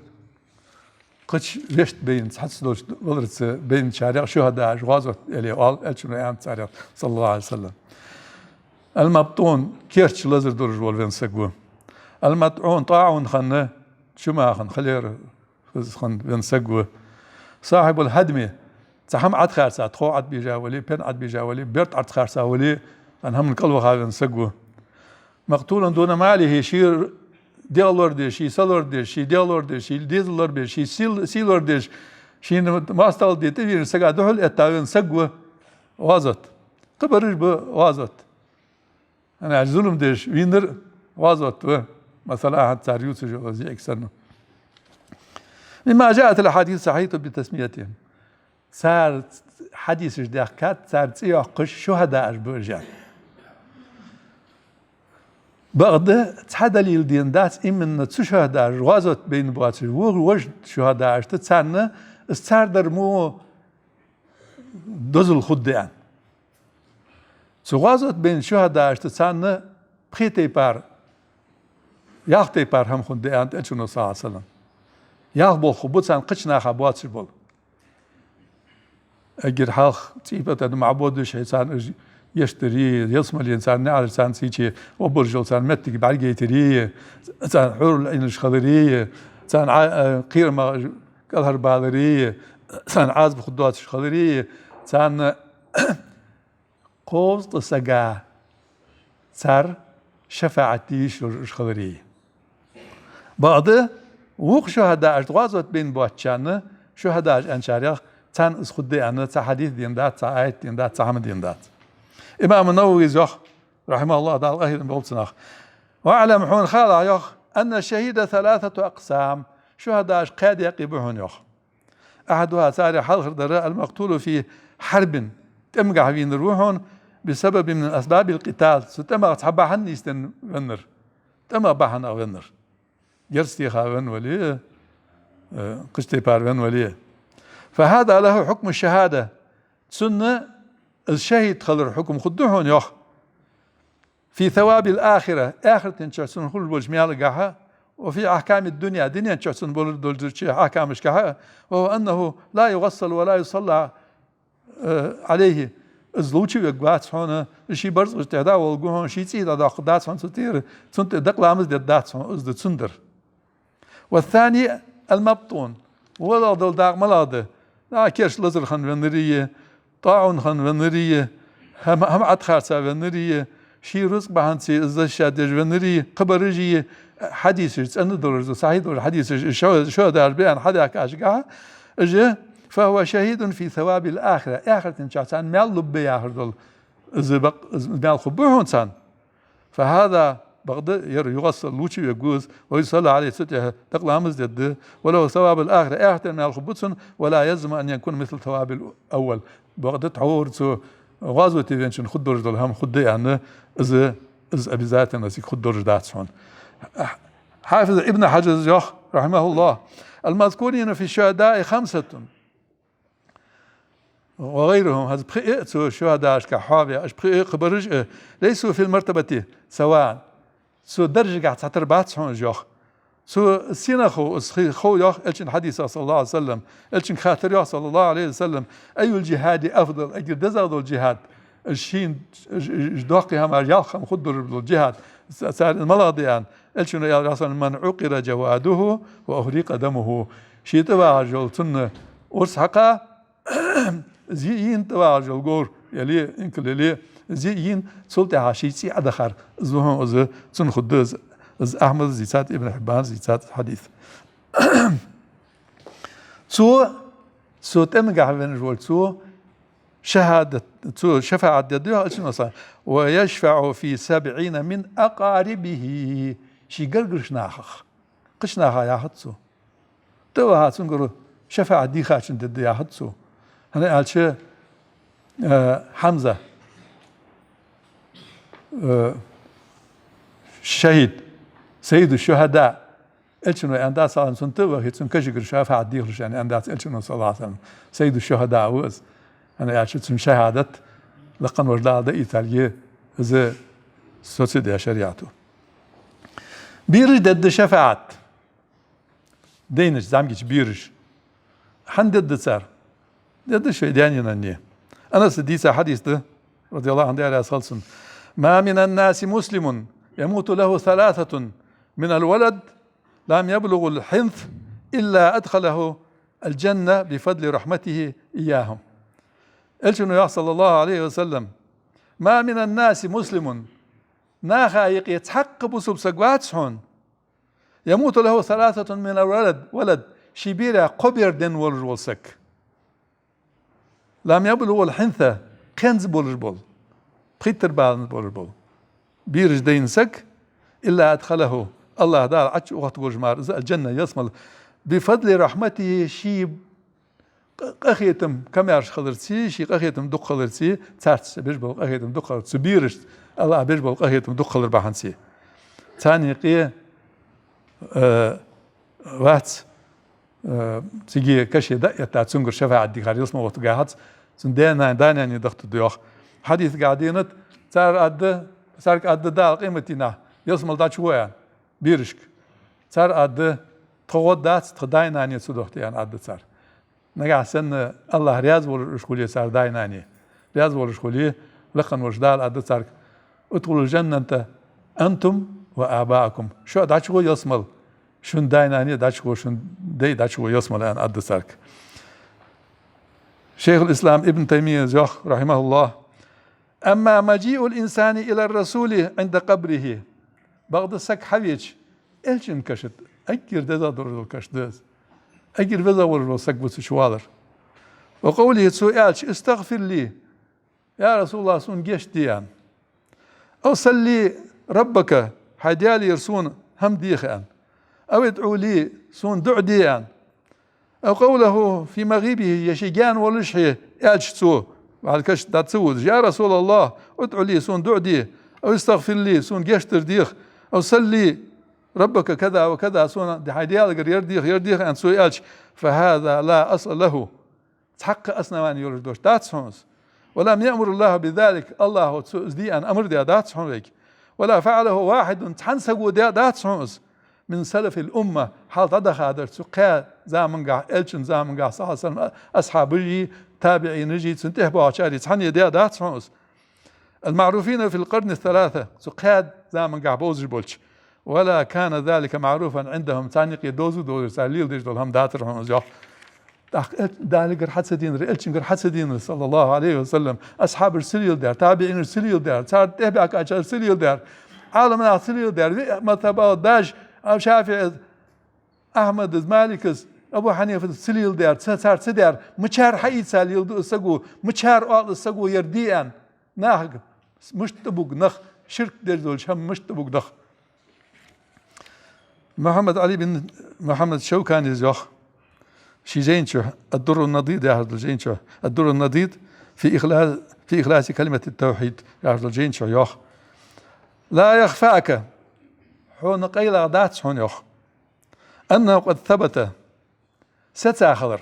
Кхыча вешта байна, цхьацца долча валарца байначарех шухьадааш, гӀазот аьле оал, Элчано аьннад царех, صلى الله عليه وسلم. «المبطون», керча лазар долаш вола венна саг ва. «المطعون», тӀаӀун хинна, чумах хинна, холера хинна венна саг ва. «صاحب الهدم», цхьа хӀама Ӏотхаьрца, тхов Ӏобийжа вале, пен Ӏобийжа вале, берд Ӏотхаьрца вале, цхьан хӀаман кӀалваха венна саг ва. «مقتول دون ماله», ший дегӀ лорадеш, ший са лорадеш, ший дегӀ лорадеш, ший дезал лорабеш, ший сий, сий лорадеш, шийна моастагӀал де тӀавийрзача сага духьал этта венна саг ва гӀазот. Кхыбараш ба гӀазот. ХӀана аьлча зулам деш вийнар гӀазот ва. Масала, хӀанз цар ювцаш йола из йиӀиг санна. «مما جاءت الأحاديث الصحيحة بتسميتهم». Цар хьадисаш даьхкад, цар цӀи йоаккхаш, шухьадааш ба уж. Бакъда цхьа далил дена дац, именно цу шухьадааш, гӀазот байна боацаш, во-, вож шухьадаашта, царна, из цар дар мо дозал хургда аьнна. Цу гӀазот байна шухьадаашта царна пхе тайпара, ялх тайпара хӀама хургда аьннад Элчано, صلى الله عليه وسلم. Ялх болх хургба царна кхыча наха боацаш бола. Эггара хьалха цӀий патӀа мара бодаш хье царна уж еш дари, ялсмален царна наӀараш царна цӀийче, обалжал царна моттиг бӀаргайтари, царна хьурул Ӏийнаш хилари, царна Ӏа-, а, кхерамах кӀалхарбалари, царна Ӏазап хургдоацаш хилари, царна кховзткъа сага цар шафаӀат де йиш йолаш уж хилари. Бакъда вокх шухӀадааш, гӀазот бейна боацачарна, шухӀадааш аьнначарех, царна из хургда аьнна цхьа хьадис деннадац, цхьа аят деннадац, цхьа хӀама деннадац. Имам Нававис йоах, рахьимахӀуллахӀ, Дала къахетам болба цунах: «واعلم», хьона халахь, йоах, «أن الشهيد ثلاثة أقسام», шухӀадааш кхаь даькъе ба хьона, йоах. «أحدها», царех хьалхардар, «المقتول في حرب», тӀемагахьа вийнар ва хьона, «بسبب من أسباب القتال», цу тӀемах цхьа бахьан нийсденна веннар, тӀема бахьанах веннар. Герз теха венна вале, э, кхыча тайпара венна вале. «فهذا له حكم الشهادة», цунна из шахӀид хилара хьукам хургда хьона, йоах, «في ثواب الآخرة», ахартен чу цунна хулаш болча маьлагахьа, «وفي أحكام الدنيا», дунен чу цунна болаш долча ахкамашкахьа, «وهو أنه لا يغسل ولا يصلى عليه», из лувчавергвац хьона, ший барзкъаш тӀехьа дӀаволларгва хьона, ший цӀий дӀадоаккхаргдац хьона цу тӀера, цунна тӀа дакъа ламаз дергдац хьона, из да цун дар. «والثاني المبطون», волагӀа дола дакъа малагӀа да? ДӀа керш лазар хинна веннари, тӀаӀун хинна веннари, хӀама, хӀама Ӏатхарца веннари, ший рузкъа бахьанца из защищать деш веннари, кхыбараши, хьадисаш цӀена долаш да, сахьихь долаш хьадисаш, шо-, шухӀадааш ба аьнна хьадаьхкача гахьа, уж, «فهو شهيد في ثواب الآخرة», ахартен чу царна маьл лургба яхаш дола, из бакъ-, из маьл хургба хьона царна. «فهذا», бакъда ер, «يغسل», лувчавергва из, «ويصلى عليه», цу тӀа дакъа ламаз дергда, «وله ثواب الآخرة», ахартен маьл хургба цунна, «ولا يلزم أن يكون مثل ثواب الأول». Бакъда тхьовра цу гӀазоте венначунна хургдолаш дола хӀама хургда аьнна, из, из обязательно цига хургдолаш дац хьона. Хьафиз Ибн Хьаджара йоах, рахьимахӀуллахӀ: «المذكورين في الشهداء خمسة وغيرهم», хӀанз пхиъ а цу шухӀадаашка хьоаваь, уж пхиъ а, кхыбараш а, «ليسوا في المرتبة سواء». Цу даржагахьа цхьатарра бац хьона уж, йоах. Цу сенах хов, из хи-, хов, йоах, Элчан хьадисах, صلى الله عليه وسلم. Элчанга хаьттар, йоах, صلى الله عليه وسلم: «أي الجهاد أفضل؟» Эггара дезагӀа дола джихӀад, уж шийна, уж, уж, уж доккхий хӀама, уж ялх хӀама хургдолаш дола джихӀад, ца-, цар малагӀа да аьнна. Элчано аьлар, йоах, царна: «من عقر جواده وأهريق دمه». Ший тӀавагӀаш йола цунна урс хьакха, из йийна, тӀавагӀаш йола говр яле, инкал яле, из йийна, цул тӀехьагӀа ший цӀий Ӏодахар, из ва хьона из, цунна хургда из, из Ахьмада дийцад, Ибн Хьиббана дийцад хьадис. Цо, цу тӀемагахьа венна волча цо шахӀадат, цо шафаӀат дергда, йоах, Элчано са: «ويشفع في سبعين من أقاربه». Ший гаргарча нахах, кхыча наха яхац цо. ТӀаваха цунгара шафаӀат дийхачунна дергда яхац цо. ХӀана аьлча, э, Хьамза, э, шахӀид, саййиду шухӀада, Элчано аьннад, салам, цунна тӀавахе, цун кашагара шафаӀат дехалаш аьнна аьннадац Элчано, صلى الله عليه وسلم. Саййиду шухӀада ва из. ХӀана аьлча цун шахӀадат лакха волча Дала даийталга, из соцаде шариӀато. Бераш дергда шафаӀат. Дайнача, зӀамигача бераш. ХӀана дергда цар? Дергда шоай даьна-нанна. Анаса дийца хьадис да, رضي الله عنه, Даьла раьза хилва цунна: «ما من الناس مسلم يموت له ثلاثة من الولد لم يبلغوا الحنث إلا أدخله الجنة بفضل رحمته إياهم». Элчано йоах, صلى الله عليه وسلم: «ما من الناس مسلم», наха юкъе цхьаккха бусалба саг вац хьона, «يموت له ثلاثة من الولد», ولد, ший берех кхо бер денна волаш вола саг. «لم يبلغوا الحنث», кхенза болаш бола, пхийттара баланза болаш бола бераш дайна саг, «إلا أدخله», АллахӀ Дала Ӏочуохаргволаш мара из, «الجنة», ялсмала, «بفضل رحمته», ший къа-, къахетам камаьрша хиларца, ший къахетам дукха хиларца, царца беш бола къахетам дукха хиларца, цу берашца АллахӀа беш бола къахетам дукха хилар бахьанца. Царна юкъе, э, вац, э, цига каше дӀаэтта, цунгара шафаӀат дийхар ялсмала вахийтаргахьац, цун даь-нана, да-нана дахийтаргда, йоах. Хьадисагахьа денад, цар аргда, царга аргда Дала къематдийнахьа, ялсмала дӀачугӀо аьнна, берашка. Цар аргда: «Тха гӀо дац, тха даь-нана цудухьа», аьнна аргда цар. Нагахьа санна АллахӀ раьза волаш хуле цар даь-нанна, раьза волаш хуле, лакха волча Дала аргда царга: «ادخلوا الجنة أنتم وآباؤكم». Шо дӀачугӀо ялсмала, Шун даь-нана дӀачугӀо, шун дай дӀачугӀо ялсмале аьнна аргда царга. Шайхул-ислам Ибн Таймийяс йоах, рахьимахӀуллахӀ: «أما مجيء الإنسان إلى الرسول عند قبره». Бакъда саг хьавеча, элчан каша тӀа, эггара дезагӀа долаш дола каш да из. Эггара везагӀа волаш вола саг ва цу чу валар. «وقوله», цо аьлча: «استغفر لي», «Я РасулаллахӀ, сона гешт де», аьнна. «أو صل لي ربك», «Хьай Даьлагара сона хӀама деха», аьнна. «أو ادع لي», «Сона дуӀа де», аьнна. «أو قوله في مغيبه», е ше гаьна воллашехь аьлча цо, валкаш дац ца вузаш: «يا رسول الله، ادع لي», «Сона дуӀа де», «أو استغفر لي», «Сона гешт дар деха», «أو صل لي ربك كذا وكذا», «Сона хьай Даьлагара ер деха, ер деха», аьнна цо аьлча, «فهذا لا أصل له». Цхьаккха основани йолаш дош дац хьона из. «ولم يأمر الله بذلك», АллахӀа цо из де аьнна амар даь дац хьона вайга. «ولا فعله واحد», цхьан саго даь дац хьона из, «من سلف الأمة», хьалха дӀадахадар цу кхаь замангахь, элчан замангахь, صلى الله عليه وسلم, асхьабаши, табиӀинаши, цунна тӀехьа боагӀачари, цхьанне даь дац хьона из. «المعروفين في القرون الثلاثة», цу кхаь замангахь бовзаш болча. «ولا كان ذلك معروفا عندهم», царна юкъе довза а довзаш, цар леладеш дола хӀама дацар хьона из, йоах. ТӀаккха эл-, Даьлагара хьа ца денар, элчангара хьа ца денар, صلى الله عليه وسلم, асхьабаша ца леладаьр, табиӀинаша ца леладаьр, цар тӀехьа баьхкачаша ца леладаьр, Ӏаламнаха ца леладаьр, виъ мазхӀаб, даже ШафиӀи, Ахьмада, Малика, Абу Хьанифа ца леладаьр, ца, цар ца даьр, мичара хьаийца леладу из саго, мичара оал из саго ер де аьнна, нахага мишта тӀабуг нах, ширк деш долча хӀаман мишта тӀабуг нах. Мухьаммад Ӏали бин Мухьаммад Шавканис йоах ший жайна чу, «Ад-Дуррун-Надид» яхаш дола жайна чу, «Ад-Дуррун-Надид في إخلا-، في إخلاص كلمة التوحيد» яхаш дола жайна чу йоах: «لا يخفاك», хьона къайлагӀа дац хьона, йоах, «أنه قد ثبت», сеца хилар,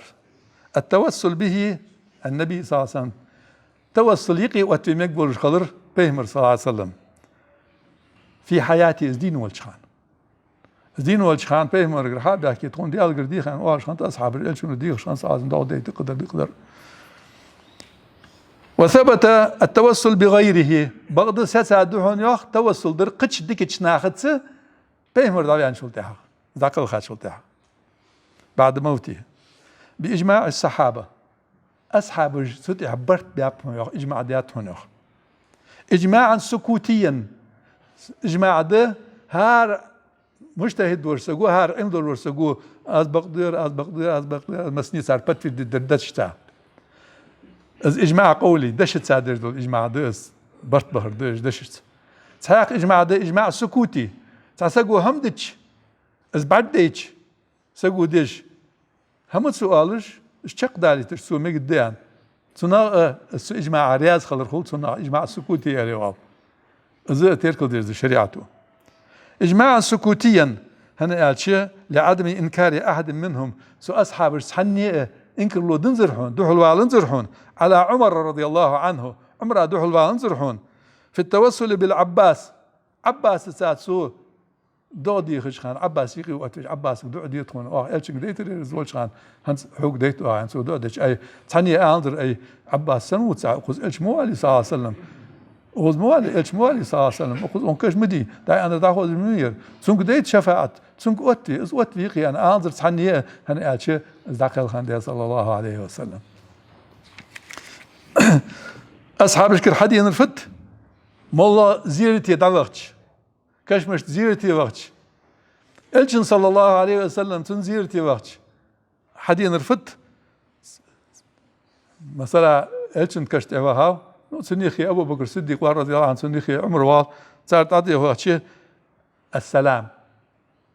«التوسل به عن النبي صلى الله عليه وسلم», тавассул юкъе оттаве мегаш волаш хилар Пайхамара, صلى الله عليه وسلم, «في حياته», из дийна волча хана. Из дийна волча хана Пайхамарагара хьа а баьхке, тхона Даьлагара деха аьнна оалаш хиннад асхьабаша, элчано дехаш хиннад, صلى الله عليه وسلم, дукха дайта, дукха дар, дукха дар. «وثبت التوسل بغيره», бакъда сеца да хьона, йоах, тавассул дар кхыча дикача нахаца, Пайхамар дӀаваьнначул тӀехьагӀа, дӀакхелхачул тӀехьагӀа. «بعد موته بإجماع الصحابة». Асхьабаша цу тӀа барт баьб хьона, йоах, ижмаӀ даьд хьона, йоах. «إجماعا سكوتيا». ИжмаӀ да, хӀара мужтахӀид волча саго, хӀара Ӏилма долаш волча саго: «Аз бакъдар, аз бакъдар, аз бакъдар», аз массане цар подтвердить дар дешаца. Из ижмаӀ къовли, дешаца деш дола ижмаӀ да из, барт бахар да из дешаца. Цхьаькха ижмаӀ да, ижмаӀ сукути. Цхьа саго хӀама дича, из бӀаргадайча, саго деш, хӀама ца оалаш, из чакхдалийташ, цо мегаргда аьнна. Цунах а, из цу ижмаӀах раьза хилар хул, цунах ижмаӀ сукути аьле оал. Из а теркалдеш да шариӀато. «إجماعا سكوتيا», хӀана аьлча, «لعدم إنكار أحد منهم», цу асхьабашца цхьанне а инкарло динзар хьона, духьалваланзар хьона, «على عمر رضي الله عنه», Ӏумара духьалваланзар хьона, «في التوسل بالعباس», Ӏаббасаца цо догӀа дехача хана, Ӏаббаса юкъе оттавеш, Ӏаббасага дуӀа де тхона, оаха элчанга дайтар ер из волча хана, хӀанз хьога дайт оаха, хӀанз цо дуӀа дича. Ай, цхьанне а аланзар, ай, Ӏаббас санна вувц, укхаза элча ма валий, صلى الله عليه وسلم. Укхаза ма валий, элча ма валий, صلى الله عليه وسلم, укхаза он каш ма дий, дӀа-, аьнна дӀахозаш ма вий ер. Цунга дайта шафаӀат, цунга оттаве, из оттаве кхы аьнна аланзар цхьанне а, хӀана аьлча, из дӀакхелха хиннад, صلى الله عليه وسلم. Асхьабашкара хьаденар фуд? Молла зерате дӀавахача, кашамашта зерате вахача, элчан, صلى الله عليه وسلم, цун зерате вахача, хьаденар фуд? Масала, элчан каша тӀа вахав, ну, цун юхе Абу Бакр Сиддикъ вар, رضي الله عنه, цун юхе Ӏумар вар, цар тӀа тӀа вахача, «السلام».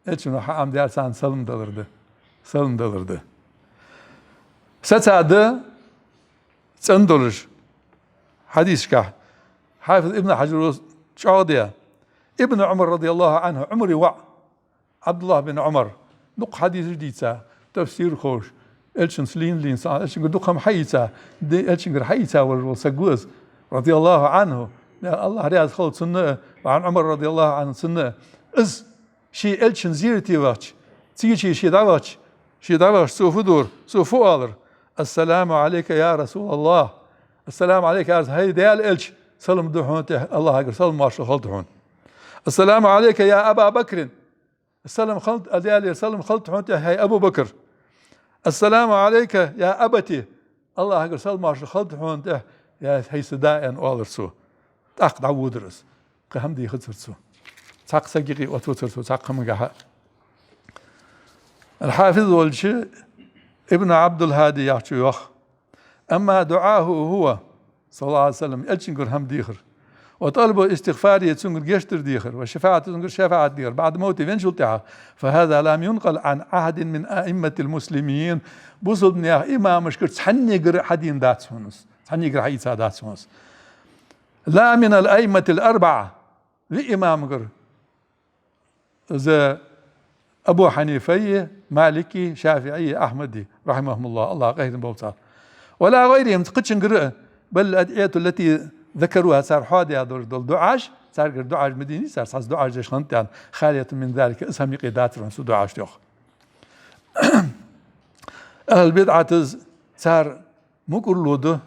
Элчано хьаӀомадаьр царна салам далар да. Салам далар да. Сеца да цӀена долаш. Хьадисашкахь Хьафиз Ибн Хьаджара чӀоагӀдаь, Ибн Ӏумар, رضي الله عنه, Ӏумара воӀ, Ӏабдуллахь бин Ӏумар, дукха хьадисаш дийца, тафсир ховш, элчанца лийнна-лийнна, са-, элчангара дукха хӀама хьаийца, де-, элчангара хьаийца волаш вола саг ва из, رضي الله عنه, АллахӀ раьза хилва цунна, وعن عمر رضي الله عنه, цунна. Из ше элчан зерате вахача, цига ше, ше дӀавахача, ше дӀавахача, цо фу дора, цо фу оалар: «السلام عليك يا رسول الله». «السلام عليك», аьлар, хӀай Даьла элча, салам да хьона тӀа, АллахӀагара салам-моаршал хилда хьона. «السلام عليك يا أبا بكر». Салам хилда, а Даьлагара салам хилда хьона тӀа, хӀай Абу Бакр. السلام عليك يا أبت. АллахӀагара салам-моаршал хилда хьона тӀа, я хӀай са да, аьнна оалар цо. ТӀаккха дӀаводар из. Кхы хӀама дийхацар цо. Цхьаккха саг юкъе оттавацар цо, цхьаккха хӀамангахьа. Аль-Хьафиз волча Ибн Ӏабдул-Хьади яхачо йоах: أما دعاؤه هو، صلى الله عليه وسلم, Элчангара хӀама дехар, وطلب استغفاره, цунгара гешт дар дехар, وشفاعته, цунгара шафаӀат дехар, بعد موته, венначул тӀехьагӀа, فهذا لم ينقل عن أحد من أئمة المسلمين. Бусалба наьха имамашкара цхьаннегара хьадена дац хьона из, цхьаннегара хьаийца дац хьона из. لا من الأئمة الأربعة, виъ имамагара, из Абу Хьанифайи, Малики, ШафиӀийи, Ахьмади, رحمهم الله, АллахӀ къахетам болба царна. ولا غيرهم, кхычунгара а, بل الأدعية التي ذكروها, цар хьоадаь долаш дола дуӀаш, царгара дуӀаш ма дий, цар цхьацца дуӀаш деш хиннад аьнна, خالية من ذلك, из хӀама юкъе дацар хьона цу дуӀашта, йоах. Ахьлул-бидӀаташ, цар мукӀарло да,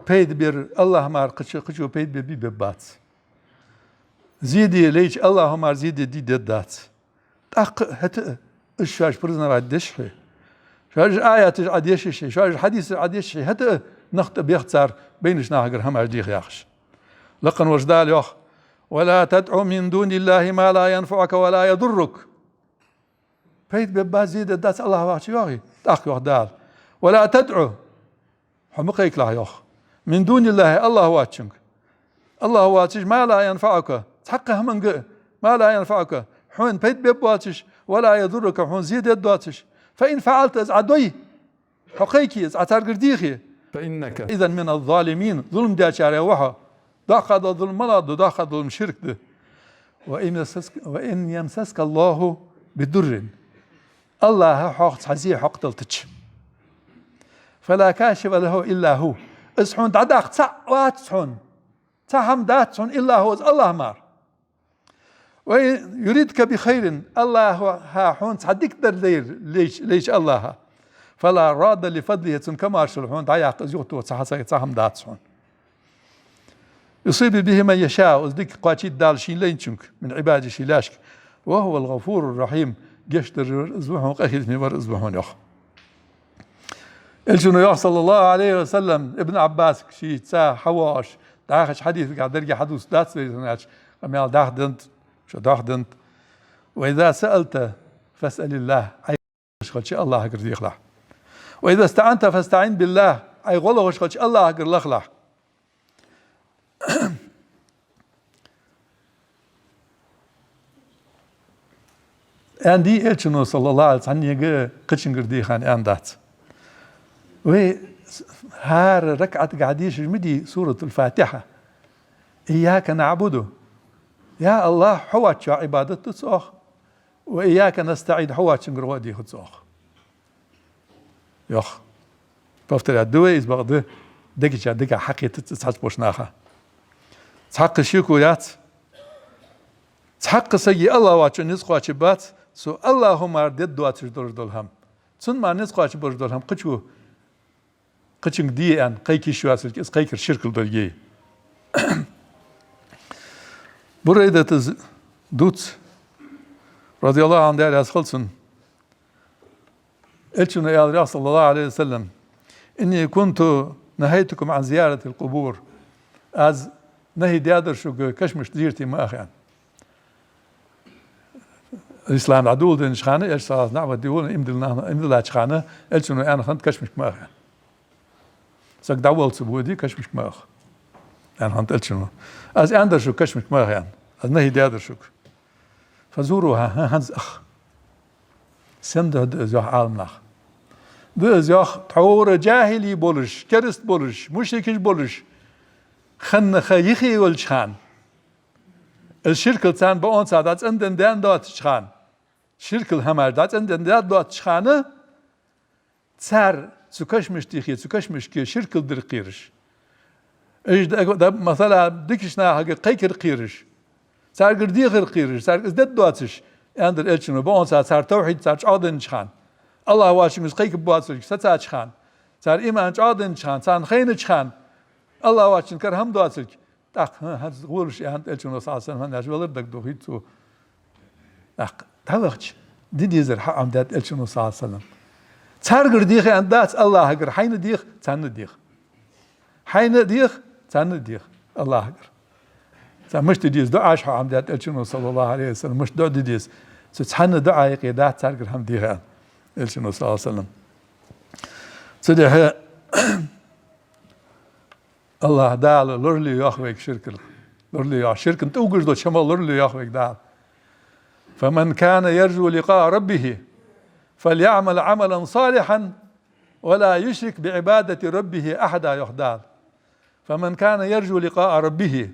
пайда бер АллахӀ мара кхыча, кхычо пайда бе бе бац. Зе де лайча АллахӀо мара зе де де деза дац. ТӀаккха а хӀаьта а, уж шоаш признавать деш хье, шоаш аяташ Ӏодешаш хье, шоаш хьадисаш Ӏодешаш хье, хӀаьта а нах тӀабех цар, байнача нахагара хӀамаш деха яхаш. Лакха волча Дала йоах: ولا تدع من دون الله ما لا ينفعك ولا يضرك. Пайда бе бац, зе де дац АллахӀ воацача, йоахий? ТӀаккха йоах Дала: ولا تدع, хьо ма кхайкалахь, йоах, من دون الله, АллахӀ воацачунга, АллахӀ воацаш, ما لا ينفعك, цхьаккха хӀаманга а, ما لا ينفعك, хьона пайда бе боацаш, ولا يضرك, хьона зе де доацаш. فإن فعلت, из Ӏа дой, хьо кхайке, из Ӏа царгара дийхе, فإنك إذا من الظالمين, зулам дечарех ва хьо. Доккха дола зулам малагӀа да? Доккха дола зулам ширк да. وإن يمسسك، وإن يمسسك الله بضر, АллахӀа хьох цхьа зе хьокхадайтача, فلا كاشف له إلا هو, из хьона дӀадаккха цаӀ вац хьона, цхьа хӀама дац хьона, إلا هو, из АллахӀ мара. وإن يردك بخير, АллахӀа хьона цхьа дика дар лайр, лайча, лайча АллахӀа, فلا راد لفضله, цун камаьршал хьона дӀаяккха из юхатоха цхьа хьаса-, цхьа хӀама дац хьона. يصيب به من يشاء, из дика кхоачийт Дала шийна лайначунга, من عباده, ший лаьшка, وهو الغفور الرحيم, гешт дер вар из ва хьона, къахетаме вар из ва хьона, йоах. Элчано йоах, صلى الله عليه وسلم, Ибн Ӏаббасага шийца хьавоагӀаш, дӀахача хьадисагахь деррига хьадувцаш дац вай, хӀана аьлча къамаьл даха денад, шо даха денад: وإذا سألت فاسأل الله, Ӏайха хилча АллахӀагара дехалахь. وإذا استعنت فاستعن بالله, Ӏайха гӀо лохаш хилча АллахӀагара лахалахь. Аьннадий Элчано, صلى الله عليه وسلم, цхьаннега кхычунгара дийхад аьнна дац. Вай хӀара ракаӀатагахь дешаш ма дий Суратуль-Фатихьа: إياك نعبد, я АллахӀ, хьо воацачоа Ӏибадат ду цох, وإياك نستعين, хьо воацачунгара гӀо а дийхад цох, йоах. Повторять ду вай из, бакъда дегача дегахь хьакхетац из цхьаболча наха. Цхьаккха шеко яц. Цхьаккха сага АллахӀ воацачоа низ кхоачаргбац, цу АллахӀо мара де доацаш долаш дола хӀама. Цунна мара низ кхоачаш болаш дола хӀама кхычо, кхычунга де аьнна кхайка йиш йоацилга, из кхайкар ширкал долга я. Бурайдата дувц, رضي الله عنه, Даьла раьза хилва цунна. Элчано аьлар, صلى الله عليه وسلم: إني كنت نهيتكم عن زيارة القبور. Аз нахьи даьдар шуга кашамашта зиярте ма аха, аьнна. Ислам дӀадоладеннача хана, Элча, صلى الله عليه وسلم, даӀват де вола, иман диллача хана, Элчано аьнна хиннад кашамашка ма аха, аьнна. Саг дӀаволла ца воде, кашамашка ма аха, аьнна хиннад Элчано. Аз аьннадар шуга кашамашка ма аха, аьнна. Аз нахьи даьдар шуга. فزوروها, хӀа-, хӀанз аха. Сен духьа да из, йоах Ӏаламнаха? Да из, йоах, тхьовра джахӀилий болаш, кераста болаш, мушрикаш болаш хинна ха йихе йолча хана, из ширкал царна бокъонца дӀацӀендаь даьнна доацача хана, ширкал хӀамаш дӀацӀендаь даьнна доацача хана, цар цу кашамашта йихе, цу кашамашка ширкал дир кхераш. Уж да, да, масала, дикача нахага кхайкар кхераш, царгара дехар кхераш, царга из де доацаш, аьннадар Элчано, бокъонца цар тавхьид цар чӀоагӀденнача хана, АллахӀ воацачунга из кхайкабоацилга сацача хана, цар иман чӀоагӀденнача хана, царна хайнача хана, АллахӀ воацачун кара хӀама доацилга. ТӀаккха, хӀа, хӀанз гӀолаш, аьннад Элчано, صلى الله عليه وسلم, хӀана аьлча валар дагадохийт цо. ТӀаккха дӀавахача, де дезар хьаӀомадаьд Элчано, صلى الله عليه وسلم. Царгара деха аьнна дац, АллахӀагара. Хьайна деха, царна деха. Хьайна деха, царна деха, АллахӀагара. Цар мишта де деза дуӀаш хьаӀомадаьд Элчано, صلى الله عليه وسلم, мишта дуӀа де деза. Цу цхьанне дуӀа юкъе дац царгара хӀама деха аьнна Элчано, صلى الله عليه وسلم. Цудухьа АллахӀ Дала лоралу йоах вайга ширках. Лоралу йоах, ширка тӀагуш долча хӀамах лоралу йоах вайга Дала. فمن كان يرجو لقاء ربه فليعمل عملا صالحا ولا يشرك بعبادة ربه أحدا, йоах Дала. فمن كان يرجو لقاء ربه,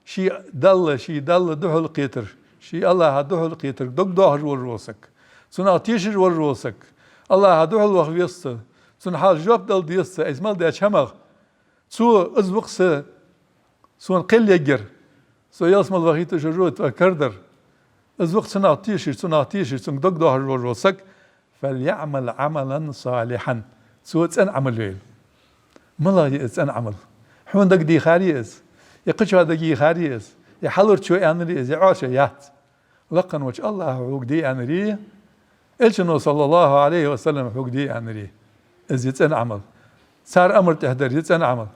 ший Далла, ший Далла духьалкхетар, ший АллахӀа духьалкхетарга дог доахаш волаш вола саг, цунах тешаш волаш вола саг, АллахӀа духьал ваха веза, цунна хьалха жоп дала деза, айса мел деча хӀамах, цо: «Из ва-кх са, сона кхел ергьяр, со ялсмала вахийта шо жо тӀа карадар». Из ва-кх цунах тешаш, цунах тешаш, цунга дог доахаш волаш вола саг, «فليعمل عملا صالحا». Цо цӀена Ӏамал йойла. МалагӀа я из цӀена Ӏамал? Хьона дагадехар я из, е кхычоа дагадехар я из, е хьалхарчо аьннар я из, е Ӏоша яц. Лакха волча АллахӀа хьога де аьннар я, Элчано, صلى الله عليه وسلم, хьога де аьннар я. Из я цӀена Ӏамал. Цар амар тӀехьа дар я цӀена Ӏамал.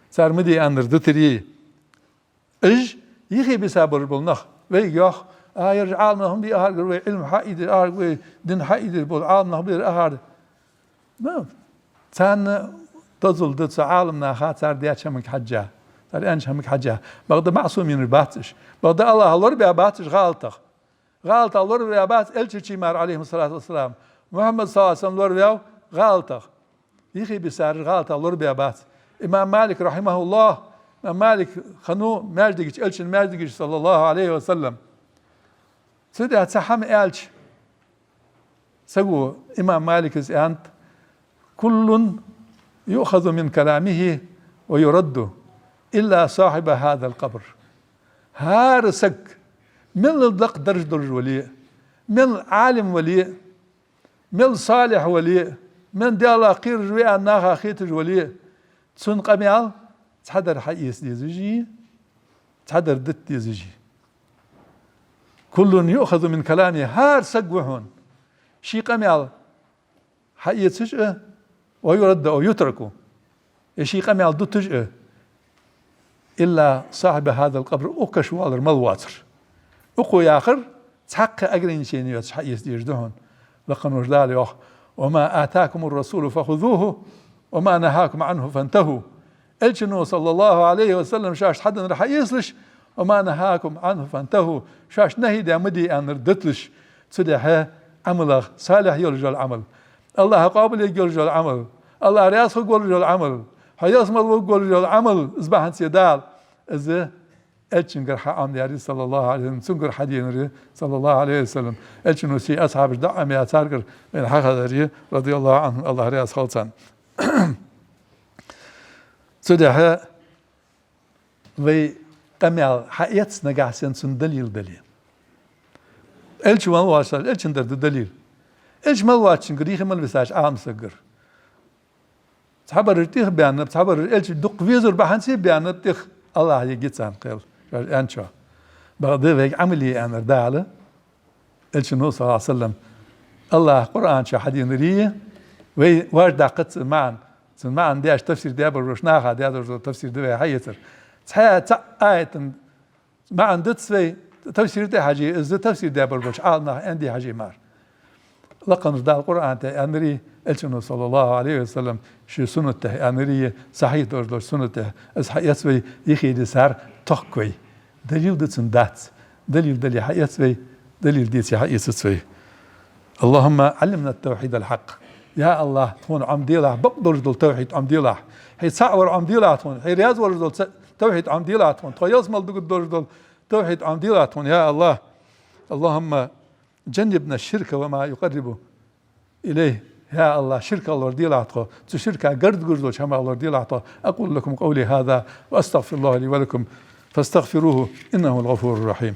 Цар ма де аьннар дитар я. Уж юхебиса болаш бола нах. Вайга йоах: «А, ераш Ӏаламнах ма бий ахаргар, вай Ӏилма хьаийдеш ахаргар, вай дин хьаийдеш бола Ӏаламнах ба ераш ахар». Ну, царна дозал да цу Ӏаламнаха цар деча хӀамага хьежжа, цар аьннача хӀамага хьежжа. Бакъда маӀсуминаш бац уж. Бакъда АллахӀа лорабаь бац уж гӀалатах. ГӀалатах лорабаь бац Элчанчий мара, عليه الصلاة والسلام. Мухьаммад, صلى الله عليه وسلم, лорабаьв гӀалатах. Юхебисараш гӀалатах лорабаь бац. Имам Малик, رحمه الله, имам Малик хиннав маьждига чу, Элчан маьждига чу, صلى الله عليه وسلم. Цудухьа цхьа хӀама аьлча, саго, имам Малика аьннад: «كل يؤخذ من كلامه ويرد إلا صاحب هذا القبر». ХӀара саг, мел лакха дарж долаш вале а, мел Ӏалим вале а, мел салихь вале а, мел Даьлах кхераш ва аьнна наха хеташ вале а, цун къамаьл цхьадар хьаэца дезаш я, цхьадар дита дезаш я. «كل يؤخذ من كلامه», хӀара саг ва хьона, ший къамаьл хьаэцаш а, «ويرد أو يترك», е ший къамаьл дуташ а, «إلا صاحب هذا القبر», укх каша воаллар мел воацар. Укхо яхар цхьаккха ограничени йоацаш хьаэца дезаш да хьона. Лакха волча Дала йоах: «وما آتاكم الرسول فخذوه وما نهاكم عنه فانتهوا». Элчано, صلى الله عليه وسلم, шоашта хьаденнар хьаэцалаш, «وما نهاكم عنه فانتهوا», шоашта нахьи даь ма де аьннар диталаш. Цудухьа Ӏамалах салихь йолаш йола Ӏамал, АллахӀа къоабал ергйолаш йола Ӏамал, АллахӀ раьза хургволаш йола Ӏамал, хьо ялсмала варгволаш йола Ӏамал, из бахьанце Дала из Элчангара хьаӀомадаьр я, صلى الله عليه وسلم, цунгара хьаденар я, صلى الله عليه وسلم. Элчано ший асхьабаш дӀаӀомаяь царгара вайна хьахезар я, رضي الله عنهم, АллахӀ раьза хилва царна. Цудухьа вай къамаьл хьаэц нагахьа санна цун далил дале. Элча мел воацаш, Элчан дар да далил. Элча мел воацачунгара, юхе мел висача Ӏаламсагагара. Цхьабараш тӀех баьннаб, цхьабараш Элча дукха везар бахьанце баьннаб тӀех, АллахӀ ергья царна кхел, шоаш аьнначох. Бакъда вайга Ӏамал е аьннар Дала, Элчано, صلى الله عليه وسلم, АллахӀа Къуръан чу хьаденар я, вай важ даккхац цун маӀан. Цун маӀан деш, тафсир деш бараш болча наха даь долаш дола тафсир да вай хьаэцар. Цхьа цхьа аятан маӀан диц вай, тафсир тӀа хьажа, из тафсир деш бараш болча Ӏаламнаха аьнна де хьажа мара. Лакха волча Дала Къуръан тӀа аьннар я, Элчано, صلى الله عليه وسلم, ший суннат тӀа аьннар я, сахьихь долаш долча суннат тӀа. Из хьаэц вай, юхе дисар тохк вай. Далил да цун, дац. Далил дале хьаэц вай, далил деце хьаэцац вай. اللهم علمنا التوحيد الحق. Я АллахӀ, тхона Ӏомаделахь, бакъдолаш дола тавхьид Ӏомаделахь. Хье цаӀ вар Ӏомаделахь тхона, хье раьза волаш дола ца-, тавхьид Ӏомаделахь тхона, тхо ялсмала дугаргдолаш дола тавхьид Ӏомаделахь тхона, я АллахӀ. اللهم جنبنا الشرك وما يقرب إليه. Я АллахӀ, ширках лораделахь тхо, цу ширка гаргадеш долча хӀамах лораделахь тхо. أقول لكم قولي هذا وأستغفر الله لي ولكم فاستغفروه إنه هو الغفور الرحيم.